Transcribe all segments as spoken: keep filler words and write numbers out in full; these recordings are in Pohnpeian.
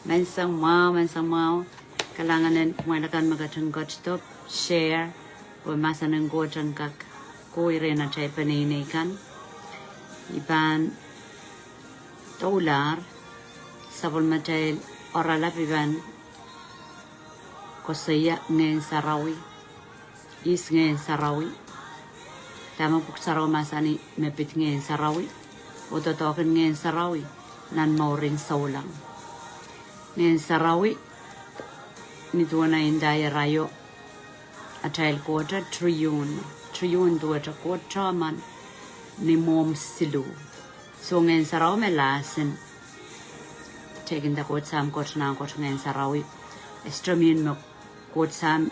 Menseng mwahu, menseng mwahu. Kalahngan en kumwail akan me ketin ketido, share, pwe mahsen en Koht en kak kohwei rehn atail peneinei kan. I pahn doulahr, sapwellimatail oaralap I pahn koasoia Ngehn Sarawi. Ihs Ngehn Sarawi? Dahme Pwuhk Sarawi mahsanih me pid Ngehn Sarawi, oh doadoahk en Ngehn Sarawi nan mouren souleng. Ngehn Sarawi, ni duwen ei ndahier aio, atail kohdo triune. Triune duwehte Koht Tohman, ni mwomw siluh. So Ngehn Sarawi me lahsen, teikinda Koht Sahm, Koht Nah, Koht Ngehn Sarawi. E sohte mihmi Koht Sahm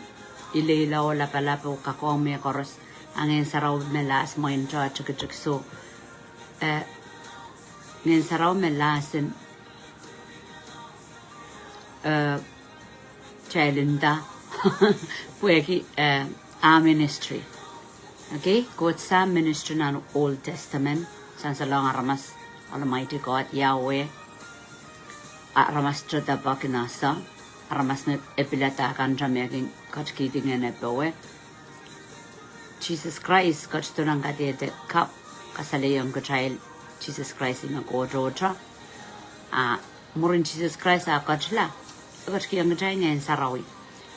ileila oh lapalap oh kakohng mehkoaros. A Ngehn Sarawi me lahs mwein tohn tikitik. So, eh, Ngehn Sarawi me lahsen, eh, kitail nda, pwehki, eh, a ministry. Okay, Koht Sahm ministry nan Old Testament, sansalohng aramas, Almighty God, Yahweh, aramas te doadoahk en ese, aramas me e pilada kan te me kin ketikihdi ngehn powe. Sises Krais ketido nan kadehde kapw, kasalehiong kitail Sises Krais me Koht ohte. A mwurin Sises Krais ah ketila, e ketikihong kitail Ngehn Sarawi.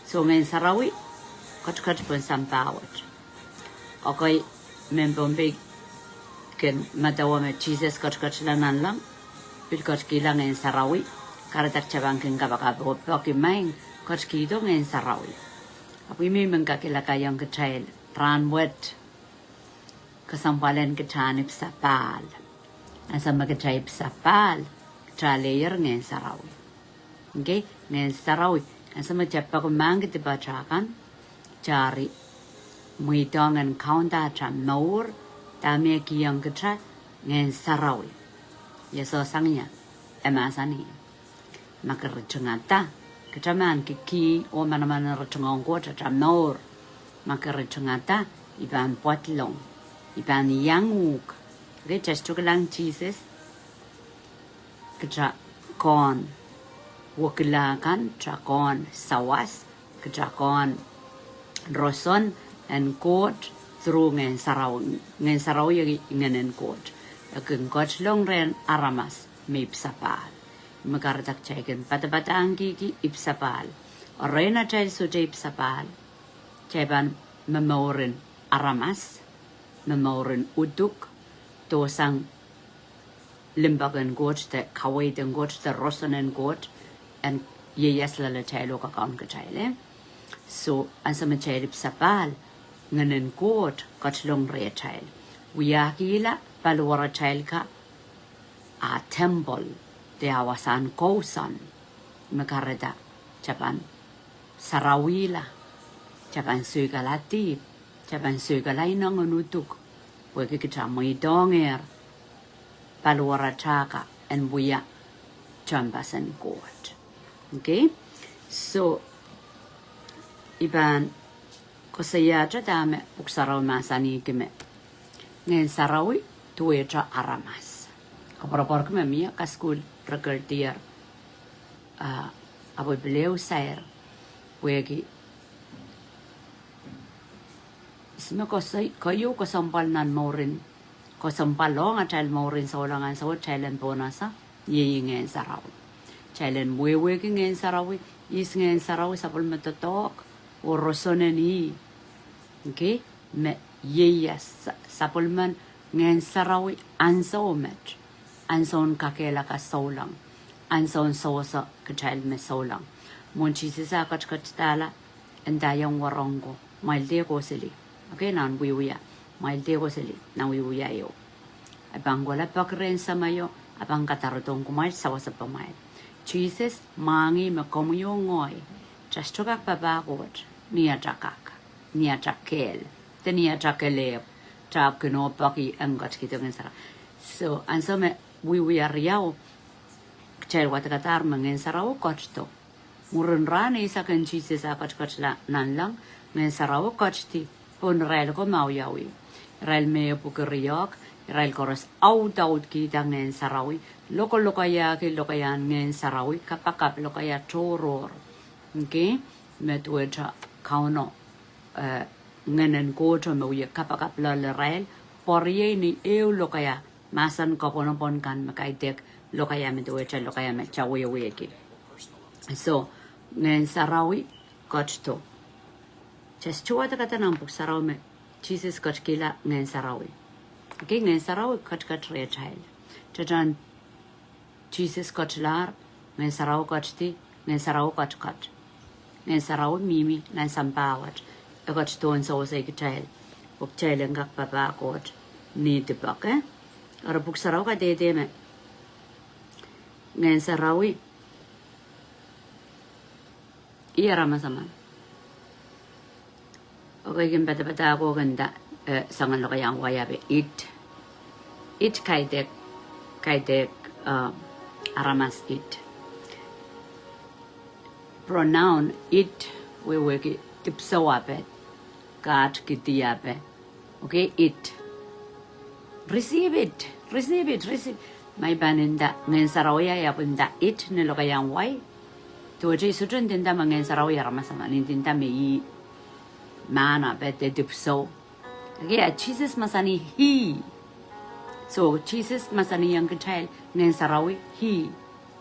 So Ngehn Sarawi ketiket pohn sampah wet. Okay, mehn Pohnpei kin medewe me Sises ketiketla nanleng, pil ketikihla Ngehn Sarawi. Kahrehda kitail pahn kin kapakap oh poaki maing ketikihdo Ngehn Sarawi. Ahpw I men kak ilakaiong kitail rahnwet kesempwal en kitail ipwsapahl. Ansou me kitail ipwsapahl, kitail lehier Ngehn Sarawi. Okay, Ngehn Sarawi. Ansou me kitail poaki maing dipat akan, kitail mweidohng en kaunda atail mour, dahme kihong kitail Ngehn Sarawi. Ia soh sang ia, e mahsanih, ma ke ritingada, kitail men kihkihong oh manaman en ritingohng Koht atail mour. Ma ke ritingada, I pahn pwadlong, I pahn iang uhk. Okay, kitail sohte kilang Sises, kitail kin wekila kan, kitail kin sawas, kitail kin roson en Koht through Ngehn Sarawi. Ngehn Sarawi ih Ngehn en Koht. E kin ketilong rehn aramas me ipwsapahl. Me kahrehda kitail kin padapadahngkihki ipwsapahl. Oh rehn atail sohte ipwsapahl, kitail pahn momourin aramas, momourin uduk, dohsang limpoak en Koht de kaweid en Koht de roson en Koht, en ieias loalatail oh kakaun kitail, eh? So, ansou me kitail ipwsapahl, Ngehn en Koht ketilong rehtail. Wiahkihla paliwaratail ka, a temple, de a wasahn kousoan, me kahrehda kitail pahn sarawihla, kitail pahn soikala dihp, kitail pahn soikala ineng en uduk, pwehki kitail mweidohngehr paliwaratail ka en wia tehnpas en Koht. Okay? So, I pahn koasoiahte dahme Pwuhk Sarawi mahsanihki me Ngehn Sarawi duwehte aramas. Koapworopworki me mie kasukuhl recordier, ah, ahpw pil ehu sair, pwehki ihs me koasoi, keieu kesempwal nan mouren, kesempwal ong atail mouren souleng ansou wet, kitail en pohnese, iei Ngehn Sarawi. Kitail en wehwehki Ngehn Sarawi, ihs Ngehn Sarawi? Sapwellime doadoahk oh roson en ih. Okay? Me ieias, sa-, sapwellimen Ngehn Sarawi ansou met, ansoun kakehlaka souleng, ansoun sewese kitail me souleng. Mwohn Sises ah ketiketidahla, e ndaiong warehng ko, mwail dehr kohseli. Okay, nan wiewia, mwail dehr kohseli, nan wiewia ieu. E pahn kohla poaki rehn Sahmo, e pahn kadarodohng kumwail, sewese pamwail. Sises, mwahngih me komwi oh ngehi, kitail sohte kak papah Koht ni atail kak, ni atail kehl, de ni atail kelehpw, kitail kin oh poaki en ketikihdo Ngehn Sarawi. So, ansou me wiewia riau, kitail wadekadahr me Ngehn Sarawi ketido. Mwurin rahn eisek en Sises ah ketiketla nanleng, Ngehn Sarawi ketidi pohn irail ko me wiawi. Irail me e pwuki riehk, irail koaros audaudkihda Ngehn Sarawi, lokolokaiahki lokaiahn Ngehn Sarawi, kapakap lokaia tohrohr. Okay? Me duwehte Kauno, eh, Ngehnen Koht me wie kapakap loale irail, pwe riei ni ehu lokaia, mahsen kapwunopwun kan me kaidehk lokaia me duwehte lokaia me kitail wehwehki. So, Ngehn Sarawi ketido. Just tohto katail nan Pwuhk Sarawi me Sises ketikihla Ngehn Sarawi. Okay, Ngehn Sarawi ketiket rehtail. Tetan Sises ketilahr, Ngehn Sarawi ketidi, Ngehn Sarawi ketiket. Ngehn Sarawi mihmi nan sampah wet, e ketido en sewese kitail, pwe kitail en kak papah Koht ni dipek, eh? Eri Pwuhk Sarawi kadehde me Ngehn Sarawi ih aramas emen. Okay, kin padapadahko kin nda, eh, soangen lokaiahn wai ape it. It kaidehk, kaidehk, eh, aramas it. Pronoun it wehwehki dipwisou ape, katkidi ape. Okay, it. Receive it, receive it, receive. Ma I pahn nda Ngehn Sarawi, I ahpw nda it ni lokaiahn wai. Duwehte I sohte ndinda me Ngehn Sarawi aramas emen, I ndinda me ih mahn ape de dipwisou. Okay, a Sises mahsanih he. So, Sises mahsanihong kitail Ngehn Sarawi he,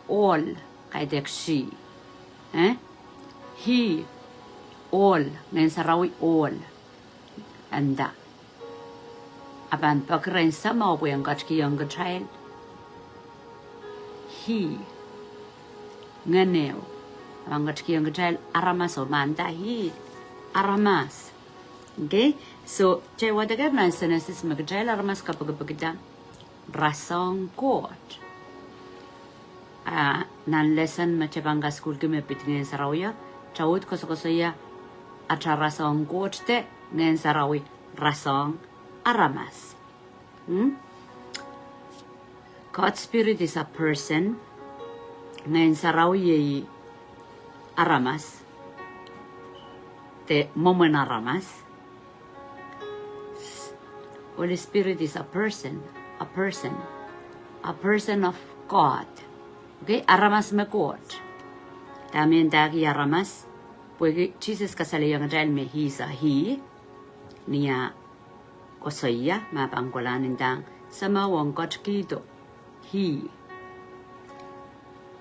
ohl, kaidehk she. Eh? He, ohl, Ngehn Sarawi ohl. Nda. A pahn peki rehn Sahmo pwe en ketikihong kitail he, Ngehn ehu. A pahn ketikihong kitail aramas, oh ma nda he, aramas. Okay? So, kitail wadekehr nan Senesis me kitail aramas kapikipikda rasehng Koht. A nan lesen me kitail pahn kasukuhlki me pid Ngehn Sarawio, kitail uhd koasokoasoia atail rasehng Koht de Ngehn Sarawi rasehng aramas. Hmm? God Spirit is a person. Ngehn Sarawi iei aramas, de mwomwen aramas. Holy Spirit is a person, a person, a person of God. Okay, aramas me Koht. Dahme ndahki aramas? Pwehki Sises kasalehiong kitail me he is a he. Ni ah koasoia, ma pahn kolahng ndahng Sahmo en ketikihdo he.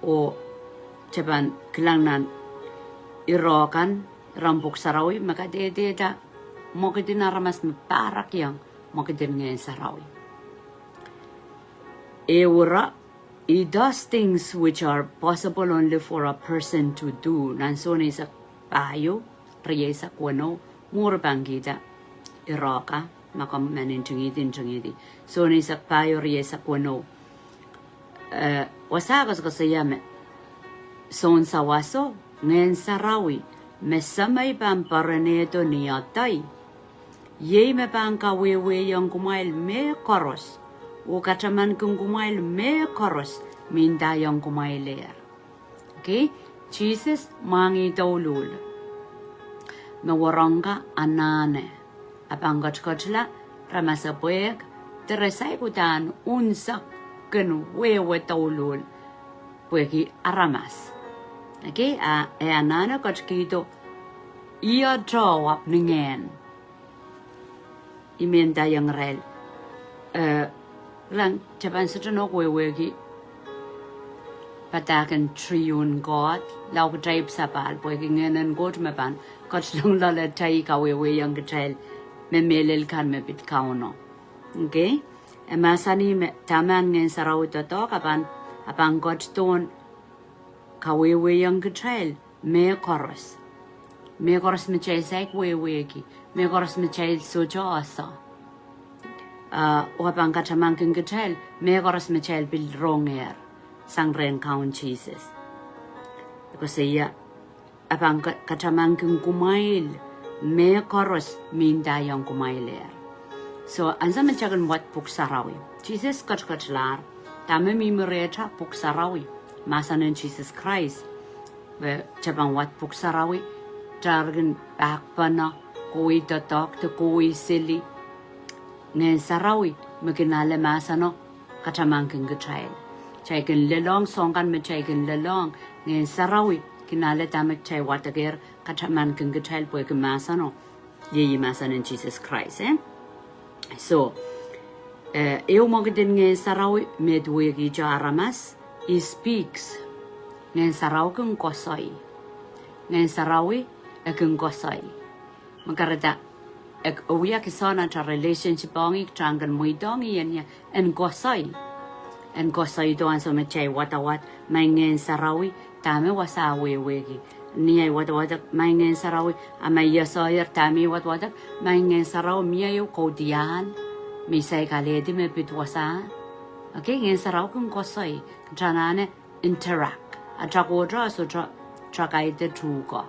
Oh kitail pahn kilang nan ire kan, iren Pwuhk Sarawi me kadehdehda mwekid en aramas me pahrakiong mwekid en Ngehn Sarawi. Ehu ire, he does things which are possible only for a person to do. Nan Sohn eisek pahieu, rieisek weneu, mwuhr pahn kihda ire kan, ma komw men ntingihdi, ntingihdi. Sohn eisek pahieu, rieisek weneu. Eh, wasa koasokoasoia me Sohn sawaso, Ngehn Sarawi me Semei pahn poaronehdo ni adei, iei me pahn kawehwehiong kumwail mehkoaros, oh katamankin kumwail mehkoaros me ndaiong kumwailehr. Okay, Sises mwahngih douluhl me wahnpoaron anahne. A pahn ketiketla, re masepwehk, de re saik uhdahn unsek kin wehwe douluhl, pwehki aramas. Okay, a e anahne ketikihdo, ih oto ahpw ni ngehn. I men ndaiong irail, eh, kilang, kitail pahn sohte nohk wehwehki padahk en triune God, lao kitail pil sapahl, pwehki Ngehn en Koht me pahn ketilong loale, kitail kawehwehiong kitail me mehlel kan me pid Kauno. Okay? E mahsanih me dahme Ngehn Sarawi doadoahk, a pahn, a pahn ketidohn kawehwehiong kitail mehkoaros. Mehkoaros me kitail saik wehwehki, mehkoaros me kitail sohte ese. Ah, oh a pahn katamankin kitail mehkoaros me kitail pil rongehr sang rehn Kaun Sises. Koasoia, a pahn ka-, katamankin kumwail mehkoaros me ndaiong kumwailehr. So, ansou me kitail kin wad Pwuhk Sarawi, Sises ketiketlahr, dahme mihmi rehtail? Pwuhk Sarawi, mahsen en Sises Krais. Pwe kitail pahn wad Pwuhk Sarawi, kitail kin pahkpene, kohwei doadoahk de kohwei seli. Ngehn Sarawi me kin ale mahseno katamankin kitail. Kitail kin lelohng soahng kan me kitail kin lelohng, Ngehn Sarawi kin ale dahme kitail wadekehr katamankin kitail pwehki mahseno. Iei mahsen en Sises Krais, eh? So, eh, ehu mwekid en Ngehn Sarawi me duwehkihte aramas, he speaks. Ngehn Sarawi kin koasoi. Ngehn Sarawi e kin koasoi. Me kahrehda, e, e wia kisehn atail relationship ong ih, kitail kin mweidohng ih en, en koasoi. En koasoi duwen ansou me kitail wadawad, Maing Ngehn Sarawi, dahme wasa wehwehki? Ni ahi wadawadek, Maing Ngehn Sarawi, a ma I koasoier dahme I wadawadek, Maing Ngehn Sarawi, mie ehu kaudiahl me I saik alehdi me pid wasa. Okay, Ngehn Sarawi kin koasoi, kitail anahne interact. Atail kohdo, sohte, kitail kaidehn tuhke.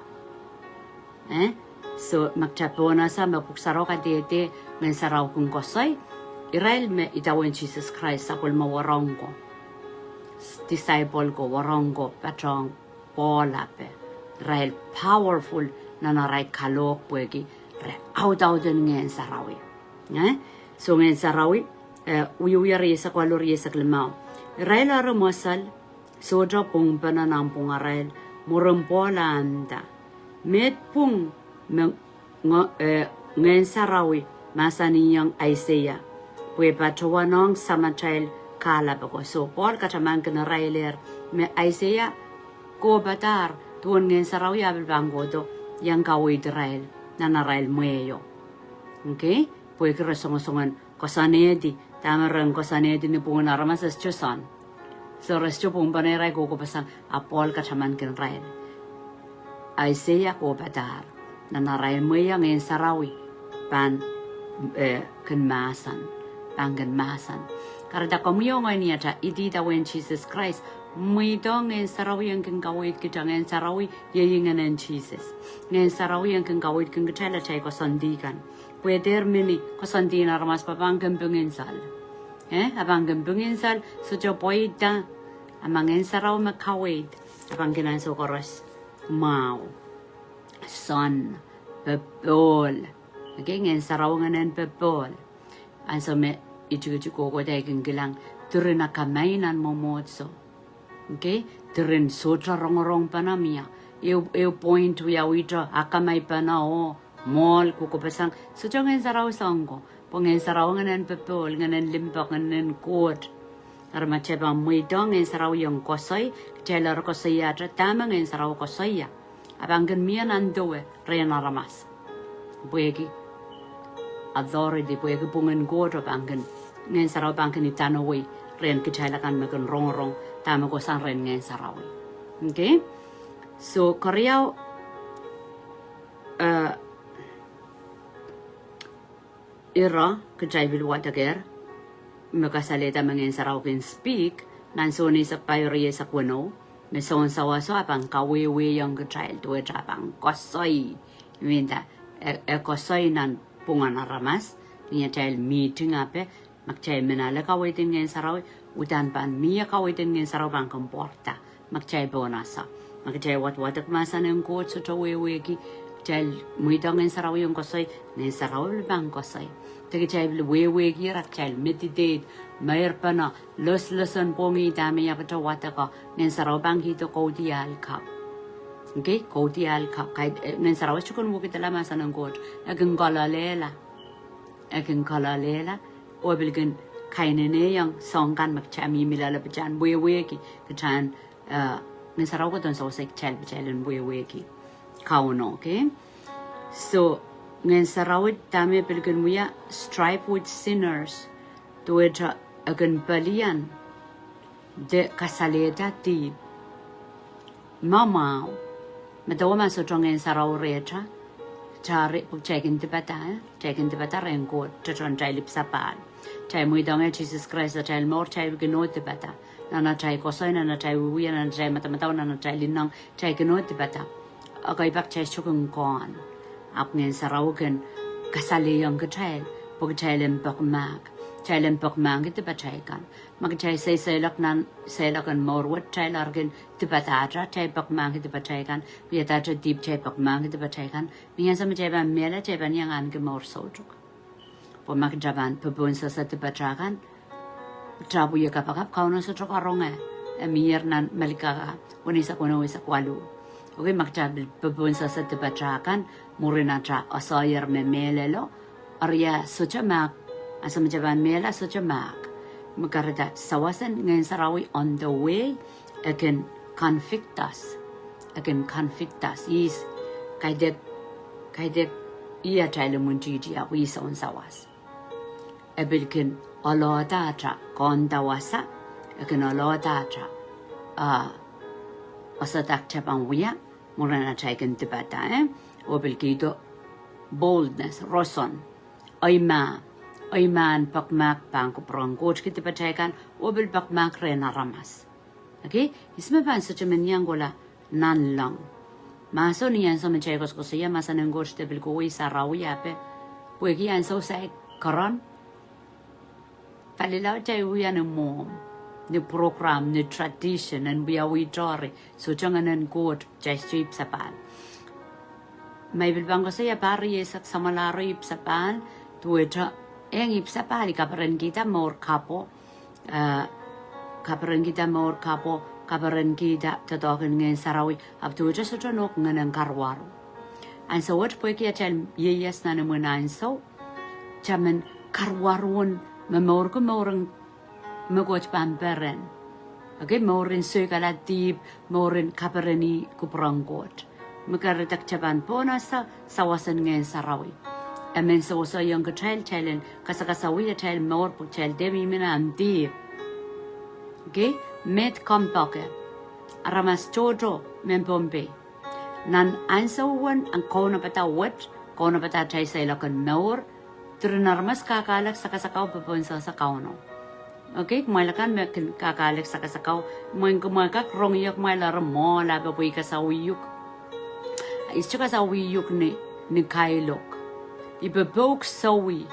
Eh? So, ma kitail pohnese me Pwuhk Sarawi kadehde Ngehn Sarawi kin koasoi, irail me idawehn Sises Krais, sapwellime wahnpoaron ko, disciple ko, wahnpoaron ko, patohng Pohl ape, irail powerful nan arail kalohk pwehki re audauden Ngehn Sarawi. Eh? So Ngehn Sarawi, eh, Wiewia rieisek waluh rieisek limau. Irail eri mwesel, sohte pwungpene nanpwungarail, mwurin Pohl a nda: Met pwung me Ngo-, eh, Ngehn Sarawi mahsanihong Aiseia, pwe patohwanohng samatail kahlap ako. So, Pohl katamankin irailehr me Aiseia kohpadahr, duwen Ngehn Sarawi ahpw pahn kohdo, iang kaweid irail nan arail mwehio. Okay? Pwehki re songosongen koasoanehdi, dahme ren koasoanehdi ni pwungen aramas e sohte sohn. So re sohte pwungpene irail kohkohpeseng, a Pohl katamankin irail. Aiseia kohpadahr, nan arail mwehio Ngehn Sarawi pahn, eh, kin mahsen, pahn kin mahsen. Kahrehda komwi oh ngehi ni atail idawehn Sises Krais, mweidohng Ngehn Sarawi en kin kaweid kitail, Ngehn Sarawi iei Ngehn en Sises. Ngehn Sarawi en kin kaweid kin kitail atail koasoandi kan. Pwe dehr mini koasoandi en aramas pahn kin pwungin sal. Eh, a pahn kin pwungin sal, sohte pweida, a ma Ngehn Sarawi me kaweid, a pahn kin ansou koaros mwahu, sohn, popohl. Okay, Ngehn Sarawi Ngehn en popohl. Ansou me I tikitik kohkohdo I kin kilang, diren akamai nan mwomwohdiso. Okay, diren sohte rongorongpene mie. Ehu, ehu point wiawihdo akamaipene oh mwohl kohkohpeseng, sohte Ngehn Sarawi soang ko. Pwe Ngehn Sarawi Ngehn en popohl, Ngehn en limpoak, Ngehn en Koht. Eri ma kitail pahn mweidohng Ngehn Sarawi en koasoi, kitail eri koasoiahte dahme Ngehn Sarawi koasoia. A pahn kin mie nan dewe rehn aramas. Pwehki authority, pwehki pwungen Koht, a pahn kin, Ngehn Sarawi pahn kin idanawei rehn kitail akan me kin rongorong dahme kohsang rehn Ngehn Sarawi. Okay? So, keriau, eh, ire kitail pil wadekehr me kasalehda me Ngehn Sarawi kin speak, nan Sohn eisek pahieu rieisek weneu, me Sohn sawaso a pahn kawehwehiong kitail duwehte a pahn koasoi. I mean, e, e koasoi nan pwungen aramas, ni atail meeting ape, ma kitail men ale kaweid en Ngehn Sarawi, uhdahn pahn mie kaweid en Ngehn Sarawi pahn kin pwarada. Ma kitail pohnese, ma kitail wadawadek mahsen en Koht sohte wehwehki, kitail mweidohng Ngehn Sarawi en koasoi, Ngehn Sarawi pil pahn koasoi. De kitail pil wehwehki, a kitail meditate, meirpene, loslosonpwongih dahme I ahpwete wadeko, Ngehn Sarawi pahn kihdo kaudiahl kapw. Okay, kaudiahl kapw. Kaidehn, eh, Ngehn Sarawi sohte kin wekidala mahsen en Koht. E kin kololehla. E kin kololehla. Oh pil kin kaineneiong soang kan me kitail mihmi loale pahn wehwehki, kitail, eh, Ngehn Sarawi kohdohn sewese kitail, kitail en wehwehki Kauno, okay? So, Ngehn Sarawi dahme pil kin wia, strive with sinners. Duwehte e kin pelian de kasalehda dihp. Ma mwahu, medewe ma sohte Ngehn Sarawi rehta, tari, pwe kitail kin dipata, eh? Kitail kin dipata rehn Koht, tohtohn atail ipwsapahl. Kitail mweidohng Sises Krais atail mour, kitail kin oh dipata. Nan atail koasoi, nan atail wiewia, nan atail madamadau, nan atail ineng, kitail kin oh dipata. Ekei pak kitail sohte kin kohn. Ahpw Ngehn Sarawi kin kasalehiong kitail, pwe kitail en pekmahk. Kitail en pekmahkki dipatail kan. Ma kitail seiseilok nan seiloak en mour wet, kitail eri kin dipatahte, kitail pekmahkki dipatail kan. Wiadahte dihp, kitail pekmahkki dipatail kan. Ni ansou me kitail pahn mehla, kitail pahn iang ahneki mour soutuk. Pwe ma kitail pahn popohn sohsa dipatail kan, kitail wie kapakap Kauno sohte karonge. E mier nan Melkahka weneu eisek weneu, eisek waluh. Okay, ma kitail pil popohn sohsa dipatail kan, mwurin atail asoier me mehlelo, eri e sohte mahk, ansou me kitail pahn mehla sohte mahk. Me kahrehda sawas en Ngehn Sarawi on the way, e kin convict us. E kin convict us. Ihs, kaidehk, kaidehk, ih atail imwintihti, ahpw ih soun sawas. E pil kin oalohda atail kaunda wasa, e kin oalohda atail, ah, wasa dah kitail pahn wia, mwurin atail kin dipada, eh? Oh pil kihdo boldness, roson. Eimah, eimah en pekmahk pahn kupwuren Koht ki dipatail kan, oh pil pekmahk rehn aramas. Okay? Ihs me pahn sohte men iang kohla nanleng. Mahso ni ansou me kitail koasokoasoia mahsen en Koht de pil kohwei sarawi ape. Pwehki ansou saik keren. Palilaud kitail wia ni mwomw, ni program, ni tradition, en wiawi tohri, sohte Ngehn en Koht, kitail sohte ipwsapahl. Ma I pil pahn koasoia pahr rieisek samwalahro ipwsapahl, duwehte, eng ipwsapahl, I kaperenkihda mour kapw, eh, kaperenkihda mour kapw, kaperenkihda doadoahk en Ngehn Sarawi, ahpw duwehte sohte nohk Ngehn en Karuwaru. Ansou wet pwehki atail ieias nan imwin ansou, kitail men karuwaru en momourki mour en me Koht pahn peren. Okay, mour en soikala dihp, mour en kaperenih kupwuren Koht. Me kahrehda kitail pahn pohnese sawas en Ngehn Sarawi. E men seweseiong kitail, kitail en kasakasawih atail mour pwe kitail de mihmi nan dihp. Okay, met kompoake. Aramas tohto, mehn Pohnpei. Nan ansou wen en kaunopada wet, kaunopada atail seiloak en mour, diren aramas kakahlek sakasakau popohn sohsa Kauno. Okay, kumwail akan me kin kakahlek sakasakau, mwein kumwail kak rong ie kumwail eri mwohl ape pwe I kasawih uhk. I sohte kasawih uhk ni, ni kailok. I popohk sowi.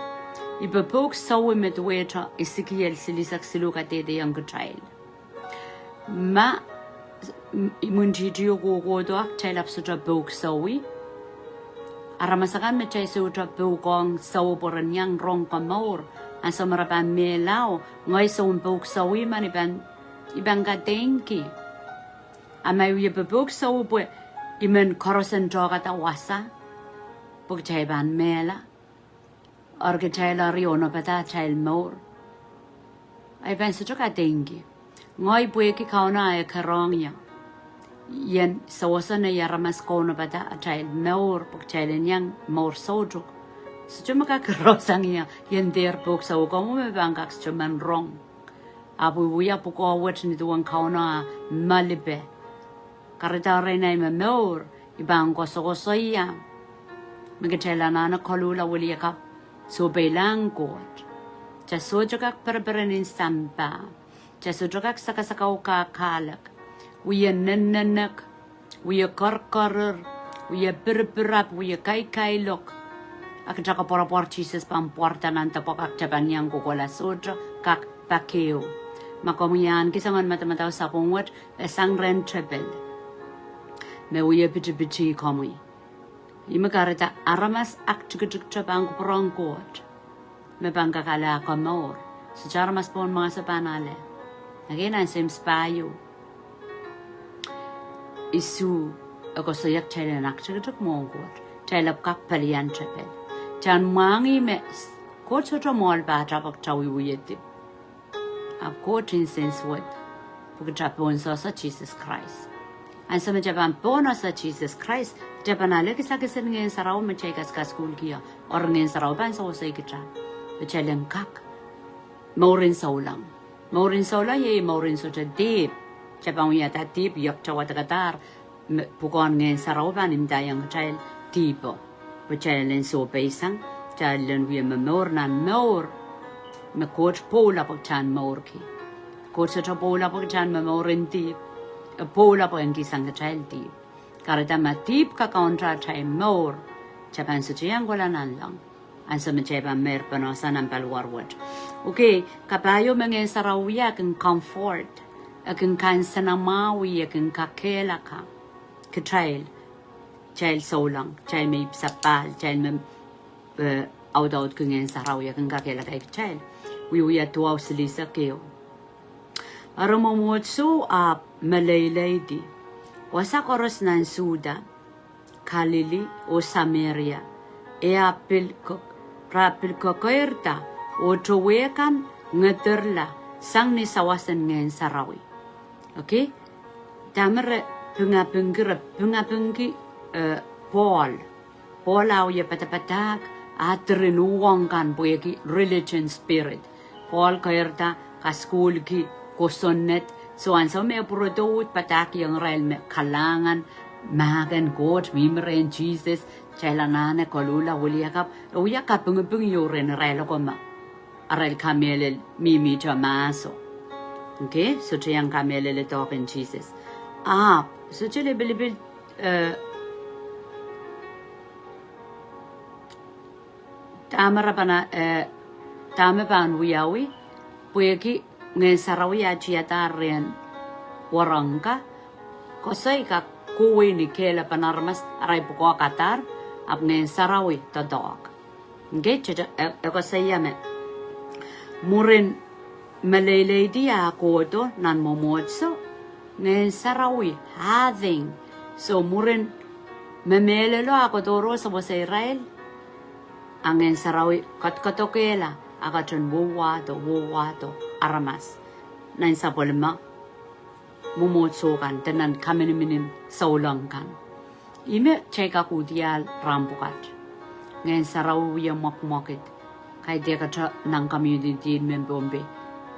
I popohk sowi me duwehte Esekiel silihsek siluh kadehdehong kitail. Ma, m-, imwintihtio kohkohdo ahpw kitail ahpw sohte pouk sowi. Aramas akan me kitail sohte poukohng sowi pwe ren iang rong komour. Ansou me re pahn mehla, ngehi soun pouk sowi men I pahn, I pahn kadeingki. A ma I wie popouk sowi pwe I men koaros en tohkada wasa, pwe kitail pahn mehla. Eri kitail eri kaunopada atail mour. I pahn sohte kadeingki. Ngehi pwehki Kauno e kerohng ie. Ien sewese nei aramas kaunopada atail mour, pwe kitail en iang mour soutuk. Sohte me kak kerosang ie, ien dehr pouk sowi komour me pahn kak sohte men rong. Ahpw I wia pwukoa wet ni duwen Kauno a malipe. Kahrehda erein ei me mour, I pahn koasokoasoia me kitail anahne koluhla wiliakapw, sohpeilahng Koht. Kitail sohte kak pereperen en sampah. Kitail sohte kak sakasakau kakahlek. Wie nennenek, wie kerkerir, wie pirpirap, wie kaikailok. A kitail koapworopwor Sises pahn pwarada nan depwek a kitail pahn iang kohkohla sohte kak pak ehu. Ma komwi ahneki soangen madamadau sapwung wet, e sang rehn tepel me wie pitipiti komwi. Ih me kahrehda aramas aktikitik te pahn kupwuren Koht me pahn kak ale komour. Sohte aramas pohn mahso pahn ale. Again, ansou me I pahieu issue, e koasoia kitail en aktikitik mwohn Koht, kitail ahpw kak pelian tepel. Kitail mwahngih me Koht sohte mwohl pahtail pwe kitail wiewia dihp. Ahpw Koht nsensuwed pwe kitail pohn sohsa Sises Krais. Ansou me kitail pahn pohn sohsa Sises Krais, kitail pahn ale kisakis en Ngehn Sarawi me kitail kaskasukuhlki ie, eri Ngehn Sarawi pahn sewesei kitail, pwe kitail en kak mour en souleng. Mour en souleng iei mour en sohte dihp. Kitail pahn wiahda dihp, iok kitail wadekadahr, me pwukoahn Ngehn Sarawi pahn ndaiong kitail dihpo. Pwe kitail en sohpeisang, kitail en wie momour nan mour me Koht pwoula pwe kitail en mourki. Koht sohte pwoula pwe kitail en momour en dihp. E pwoula pwe en kihsang kitail dihp. Kahrehda ma dihp kakaunda atail mour, kitail pahn sohte iang kohla nanleng. Ansou me kitail pahn meir pene sang nan paliwar wet. Okay, kapahieu me Ngehn Sarawi wia e kin comfort, e kin kansenamwahu, e kin kakehlaka kitail, kitail souleng, kitail me ipwsapahl, kitail me, eh, audaudki Ngehn Sarawi, e kin kakehlaka kitail. Wiewia duwau silihsek ehu. Eri mwomwohdiso ahpw meleileidi. Wasa koaros nan Suda, Kalili, oh Sameria, e ahpw pil ke-, re ahpw pil kekeirda, oh towe kan ngedirla sang ni sawas en Ngehn Sarawi. Okay? Dahme re pingapingki, re pingapingki, eh, Pohl. Pohl a wie padapadahk, a diren uhwong kan pwehki religion spirit. Pohl keirda, kasukuhlki, kosonned, so ansou me pwurodo uhd padahkihong irail me kalahngan, mahk en Koht mihmi rehn Sises, kitail anahne koluhla wiliakapw, e wia kapingiping ieu rehn irail oko me arail kamehlel mihmihte mahso. Okay, sohte iang kamehlele doadoahk en Sises. Ahpw, sohte lipilipil, eh, dahme re pahn, eh, dahme pahn wiawi, pwehki Ngehn Sarawi a tiadahr rehn wahnpoaron kan, koasoi kak kohwei ni kehlapen aramas, arail pwukoa kadahr, ahpw Ngehn Sarawi doadoahk. Okay, sohte, e, e koasoia me mwurin meleileidi a kohdo nan mwomwohdiso, Ngehn Sarawi, adding. So mwurin me mehlelo a kohdo reh sewese irail, a Ngehn Sarawi kadkadokehla, a ketin wauwahdo, wauwahdo aramas nan sapwellime mwomwohdiso kan, de nan kaminimin souleng kan. Ihme kitail kak uhdiahl rahn pwukat. Ngehn Sarawi wie mwekmwekid. Kaidehkte nan community en mehn Pohnpei.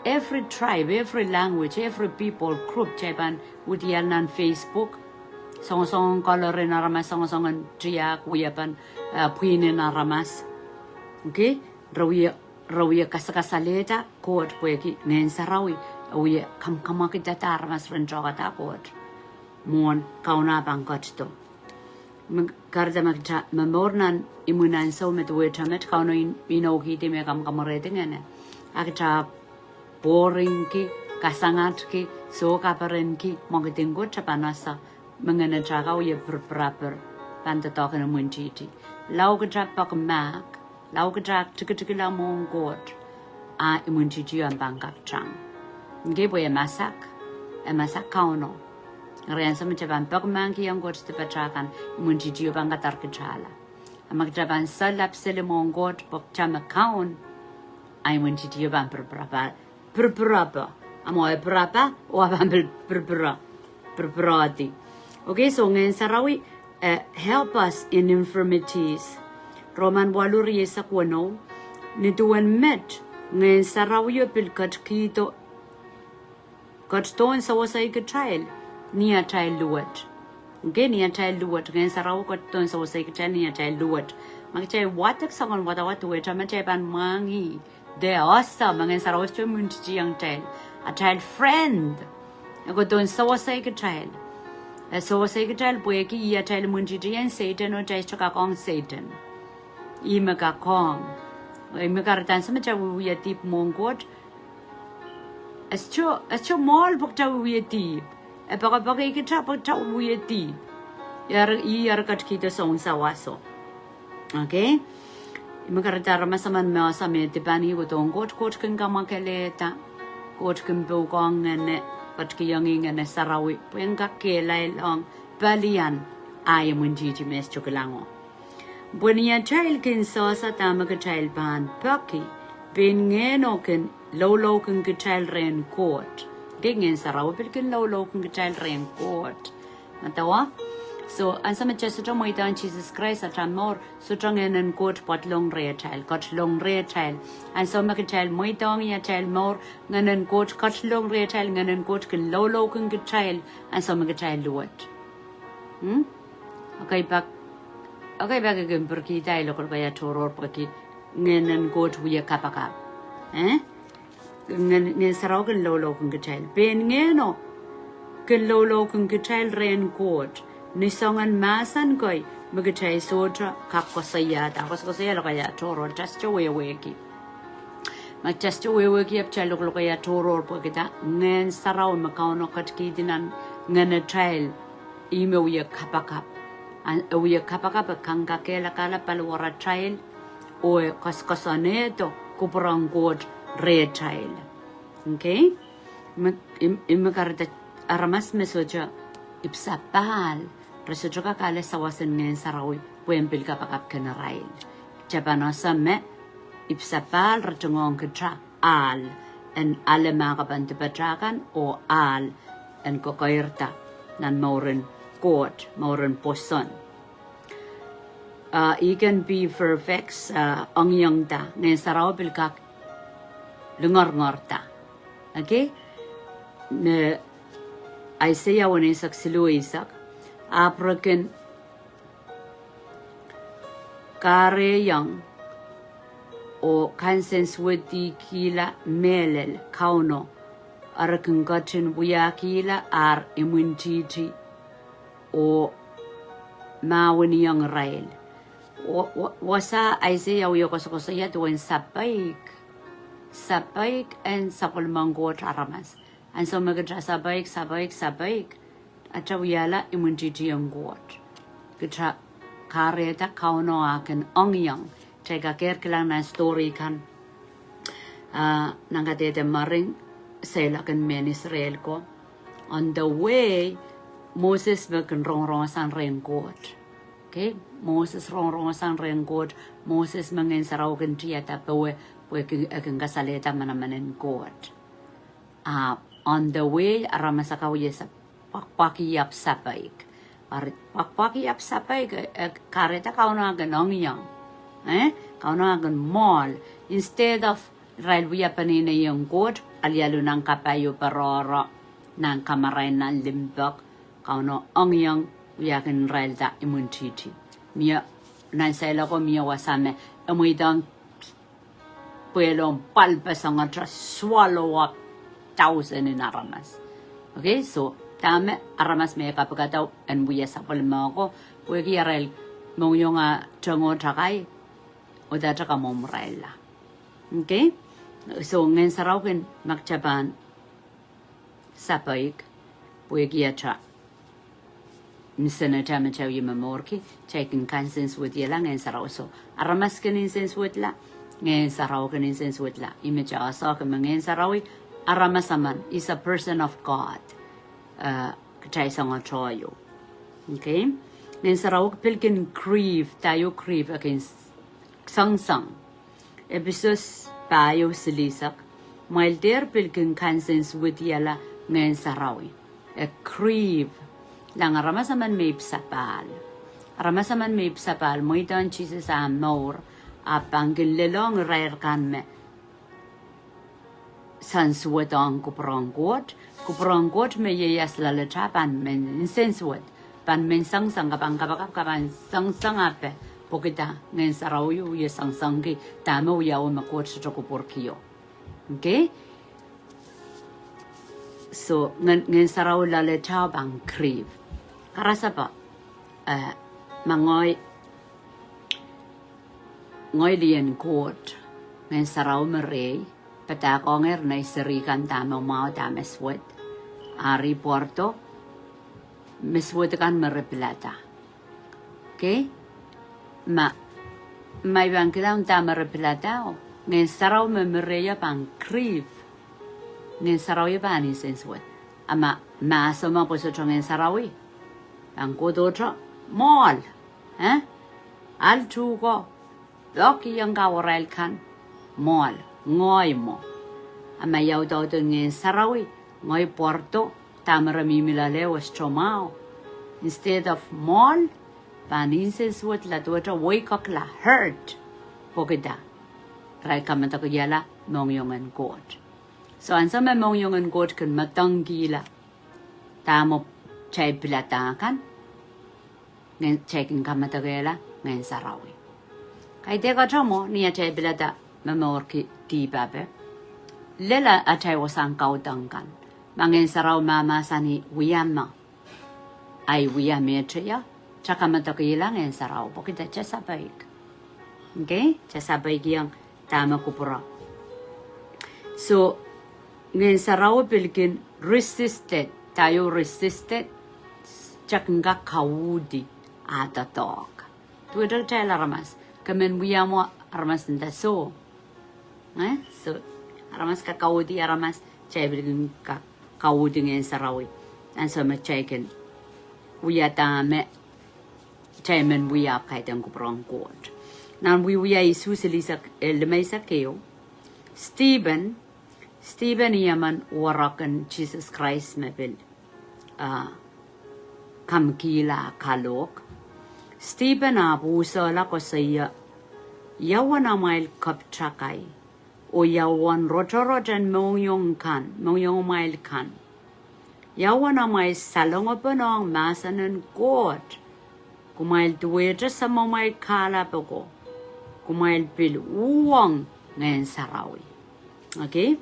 Every tribe, every language, every people group, kitail pahn uhdiahl nan Facebook. Songosongen colour en aramas, songosongen tiahk, wiepen, eh, pwihn en aramas. Okay? Re wie, re wie kasakasalehda Koht pwehki Ngehn Sarawi, e wie kamwakamwakidada aramas ren tohkada Koht. Mwohn Kauno pahn ketido. Me kahrehda me kitail momour nan imwin ansou me duwehte met Kauno in-, inoukihdi me kamwakamwurehdi ngehno. A kitail boringki, kasangatki, soh kaperenki, mwekid en Koht pahn ese me ngehno kitail wie pirpirapir, pahn doadoahk en imwintihti. Lao kitail peki mahk, lao kitail tikitikla mwohn Koht, a imwintihti o pahn kak tang. Okay, pwe e masak, e masak Kauno. Eri ansou me kitail pahn peki mahk ong Koht dipatail kan, imwintihti o pahn kadahr kitailla. A ma kitail pahn solahr seli mwohn Koht pwe kitail me kaun, a imwintihti o pahn pirpirapir. Pirpirapir. A mwo e pirpirapir, oh a pahn pil-, pirpira-, pirpirahdi. Okay, so Ngehn Sarawi, eh, help us in infirmities. Roman waluh rieisek weneu, ni duwen met, Ngehn Sarawi o pil ketikihdo, ketidohn sewesei kitail ni atail luwet. Okay, ni atail luwet, Ngehn Sarawi ketidohn sewesei kitail ni atail luwet. Ma kitail wadek soangen wadawad, duwehte me kitail pahn mwahngih. De ese me Ngehn Sarawi sohte imwintihtihong kitail. Atail friend. E ketidohn sewesei kitail. E sewesei kitail pwehki ih atail imwintihti en Sehdan oh kitail sohte kak ong Sehdan. Ih me kak ong. Ih me kahrehda ansou me kitail wiewia dihp mwohn Koht, e sohte, e sohte mwohl pwe kitail wiewia dihp. E poakepoake kitail pwe kitail wiewia dihp. Eri, ih eri ketikihdo soun sawaso. Okay? Ih me kahrehda aramas emen me ese me dipan ih kohdohng Koht, Koht kin kamwakelehda. Koht kin pwukoahng ngehno, ketikihong ih Ngehno Sarawi, pwe en kak kehlail ong pelian, a imwintihti me e sohte kilang o. Pwe ni atail kin sehse dahme kitail pahn peki, pein Ngehno kin loulouki kitail rehn Koht. Okay, Ngehn Sarawi pil kin loulouki kitail rehn Koht. Medewe? So, ansou me kitail sohte mweidohng Sises Krais atail mour, sohte Ngehnen Koht pwoatlong rehtail, ketlong rehtail. Ansou me kitail mweidohng ih atail mour, Ngehnen Koht ketlong rehtail, Ngehnen Koht kin loulouki kitail, ansou me kitail luwet. Hmm? Okay, pak, okay, pak e kin pirkihda lokolokaiah tohrohr pwehki Ngehnen Koht wie kapakap. Eh? Ngehn, Ngehn Sarawi kin loulouki kitail. Pein Ngehno kin loulouki kitail rehn Koht. Ni soangen mahsen kei me kitail sohte kak koasoiahda. Koasokoasoia lokaiah tohrohr, kitail sohte wehwehki. Ma kitail sohte wehwehki, e pil lokolokaiah tohrohr pwehkihda Ngehn Sarawi me Kauno ketikihdi nan ngehnatail, ih me wie kapakap. Ahn, e wie kapakap, e kangkakehlakahla paliwaratail, oh koasoakoasoanehdo kupwuren Koht rehtail. Okay? Me, ih, ih me kahrehda aramas me sohte ipwsapahl, re sohte kak ale sawas en Ngehn Sarawi pwehn pil kapakapki irail. Kitail pahn ese me ipwsapahl re tungoang kitail ahl, en ale mahkpen dipatail kan oh ahl en kokoirda nan mouren Koht, mouren pwoson. Uh, he can be perfect, uh, ongiongda, Ngehn Sarawi pil kak lingorngorda. Okay? Ni Aiseia weneisek siluh eisek, ahpw re kin kahrehiong oh kansensuwedkihla mehlel Kauno, eri kin ketin wiahkihla ar imwintihti oh mahweniong irail. Wa-, wa-, wasa Aiseia wie koasokoasoia duwen sapeik. Sapeik en sapwellimen Koht aramas. Ansou me kitail sapeik, sapeik, sapeik, atail wiahla imwintihti en Koht. Kitail kahrehda Kauno ah kin ongiong. Kitail kak kehlail nan story kan, uh, nan kadehde mering, seiloak en mehn Israel ko. On the way, Moses me kin rongorong sang rehn Koht. Okay? Moses rongorong sang rehn Koht. Moses me Ngehn Sarawi kin tiada powe, pwe kin, e kin kasalehda manaman en Koht. Ah, on the way, aramas akan wie sa-, pwakpwaki ahpw sapeik. Ari pwakpwaki ahpw sapeik, e, e kahrehda Kauno ah kin ongiong. Eh? Kauno ah kin mwoahl. Instead of irail wia peneineien Koht, alialu nan kapai oh peroro, nan kamarain, nan limpoak, Kauno ongiong wiahkin irailda imwintihti. Mie, nan seiloak ko mie wasa me, e mweidohng pwehlo en pwalpeseng, e tra swallow up thousand en aramas. Okay, so, dahme aramas me kapikada en wia sapwellime ko, pwehki arail mohngiong ah tongo takai, oh dahte kamwomwrailla. Okay? So, Ngehn Sarawi kin, ma kitail pahn sapeik, pwehki atail misineta me kitail wie momourki, kitail kin kansensuwedihala Ngehn Sarawi. So, aramas kin nsensuwedla, Ngehn Sarawi kin nsensuwedla. Ih me kitail ese me Ngehn Sarawi, aramas emen, is a person of God. Uh, kitail soangotohio. Okay? Ngehn Sarawi pil kin grieve, dahieu grieve, e kin s-, songsong. Episos pahieu silihsek, kumwail dehr pil kin kansensuwedihala Ngehn Sarawi. E grieve. Lang aramas emen me ipwsapahl. Aramas emen me ipwsapahl, mweidohng Sises ah mour, ahpw pahn kin lelohng irair kan me nsensuwed ong kupwuren Koht, kupwuren Koht me ieias loalatail pahn men nsensuwed, pahn men songsong, ke pahn kapakap, ke pahn songsong ape, pwehki dah? Ngehn Sarawi wie songsongki dahme wiawi me Koht sohte kupwurkio. Okay? So, Ngehn, Ngehn Sarawi loalatail pahn grieve. Karasepe, eh, ma ngehi, ngehi lien Koht, Ngehn Sarawi me rehi, padahkongehr nei seri kan dahme mwahu, dahme suwed, ari pwardo, me suwed kan me re pilada. Okay? Ma, ma I pahn kilang dahme re pilada, oh, Ngehn Sarawi me mi rehio pahn grieve. Ngehn Sarawi pahn nsensuwed. A ma, ma sohte, ma pwe sohte Ngehn Sarawi, pahn kohdohte mwoahl. Eh? Ahl tuhko, pwehki ong kawarail kan, mwoahl, ngehi mwo. A ma I audaudki Ngehn Sarawi, ngehi pwardo, dahme re mihmi loale e sohte mwahu. Instead of mwoahl, pahn nsensuwedla, duwehte weikakla, hurt. Pwehki dah? Irail kamedekihla mohngiong en Koht. So ansou me mohngiong en Koht kin medengkihla dahme kitail pilada kan, Ngehn, kitail kin kamedekihla Ngehn Sarawi. Kaidehk atail mwo, ni atail pilada momourki dihp ape, lel atail wasahn kaudok kan. Ma Ngehn Sarawi mahmahsanih wia me, ahi wia me teio, kitail kamedekihla Ngehn Sarawi, pwehki kitail sapeik. Okay? Kitail sapeikiong dahme kupwuro. So, Ngehn Sarawi pil kin resisted, dahieu resisted, kitail kin kak kauhdi ah doadoahk. Duwehte kitail aramas, ke men wia mwo Aramas nda soh. Eh? So, aramas kak kauhdi aramas, kitail pil kin kak kauhdi Ngehn Sarawi. Ansou me kitail kin wia dahme kitail men wia ahpw kaidehn kupwur en Koht. Nan Wiewia isuh silihsek, eh, limeisek ehu. Stephen, Stephen ih emen werek en Sises Krais me pil, ah, kamkihla kalohk. Stephen ahpw pwuhsehla koasoia, ia uwen amwail kaptakai, oh ia uwen rotorot en mohngiong kan, mohngiongimwail kan. Ia uwen amwail salongopene ong mahsen en Koht. Kumwail duwehte samamwail kahlap ako. Kumwail pil uhwong Ngehn Sarawi. Okay?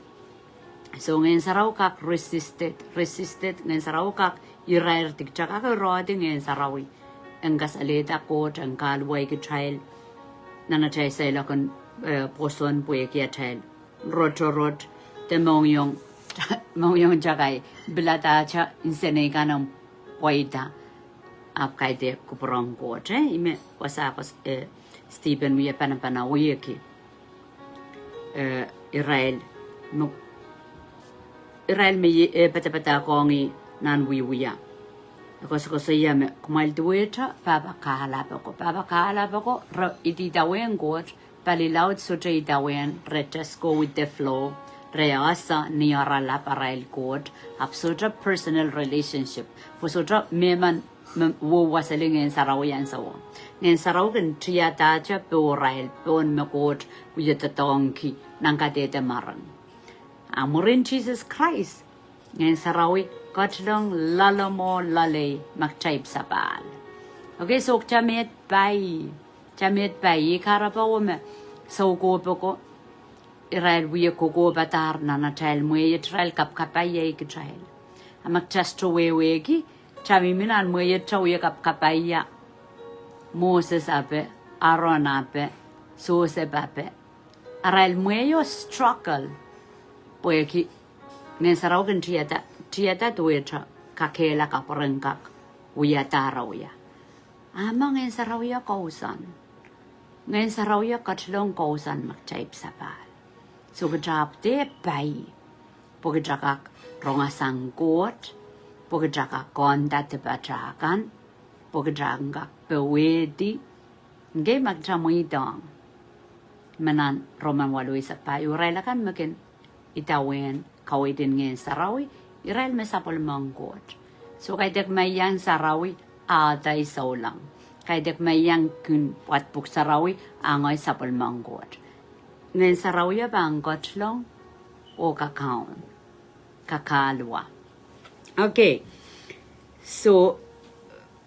So Ngehn Sarawi kak resisted, resisted, Ngehn Sarawi kak irairdi, kitail kak irehdi Ngehn Sarawi en kasalehda Koht en kahluwa kitail nan atail seiloak en, eh, pwoson pwehki atail rotorot de mohngiong, mohngiong takai, piladahte nsenei kan en pweida. Ahpw kaidehk kupwur en Koht, eh, ih me wasa kos, eh, Stephen wia panapanawihki, eh, irail me, irail me, eh, padapadahkohng ih nan Wiewia. E koasokoasoia me kumwail duwehte pahpa kahlap ako. Pahpa kahlap ako, re idawehn Koht, pali laud sohte idawehn, re just go with the flow, re ese ni oaralap arail Koht, ahpw sohte personal relationship, pwe sohte mehmen me wehwehseli Ngehn Sarawi ansouo. Ngehn Sarawi kin tiadahte pohrail pohn me Koht wia doadoahngki nan kadehde marain. A mwurin Sises Krais, Ngehn Sarawi ketilong loale mwo loalei me kitail pil sapahl. Okay, so kitail met pai, kitail met pai, ih kahrepe me soukohp ako, irail wie kokohpadahr nan atail mwehi, irail kapkapaiahi kitail. A ma kitail sohte wehwehki, kitail mihmi nan mwehi, kitail wie kapkapaia Moses ape, Aaron ape, Joseph ape. Arail mwehi o struggle, pwehki Ngehn Sarawi kin tiada, tiada duwehte kakehlaka pwe ren kak wiadahr wia. A ma Ngehn Sarawi o kousoan. Ngehn Sarawi o ketilong kousoan me kitail pil sapahl. So kitail ahpw dehr pai, pwe kitail kak rongasang Koht, pwe kitail kak konda dipatail kan, pwe kitail kak powehdi. Okay, ma kitail mweidohng me nan Roman waluh eisek pahieu, irail akan me kin idawehn kaweid en Ngehn Sarawi, irail me sapwellimen Koht. So kaidehk me iang sarawi, a ngehi souleng. Kaidehk me iang kin pwad pwuhk sarawi, a ngehi sapwellimen Koht. Ngehn Sarawi o pahn ketilong oh kakaun, kakahlua. Okay. So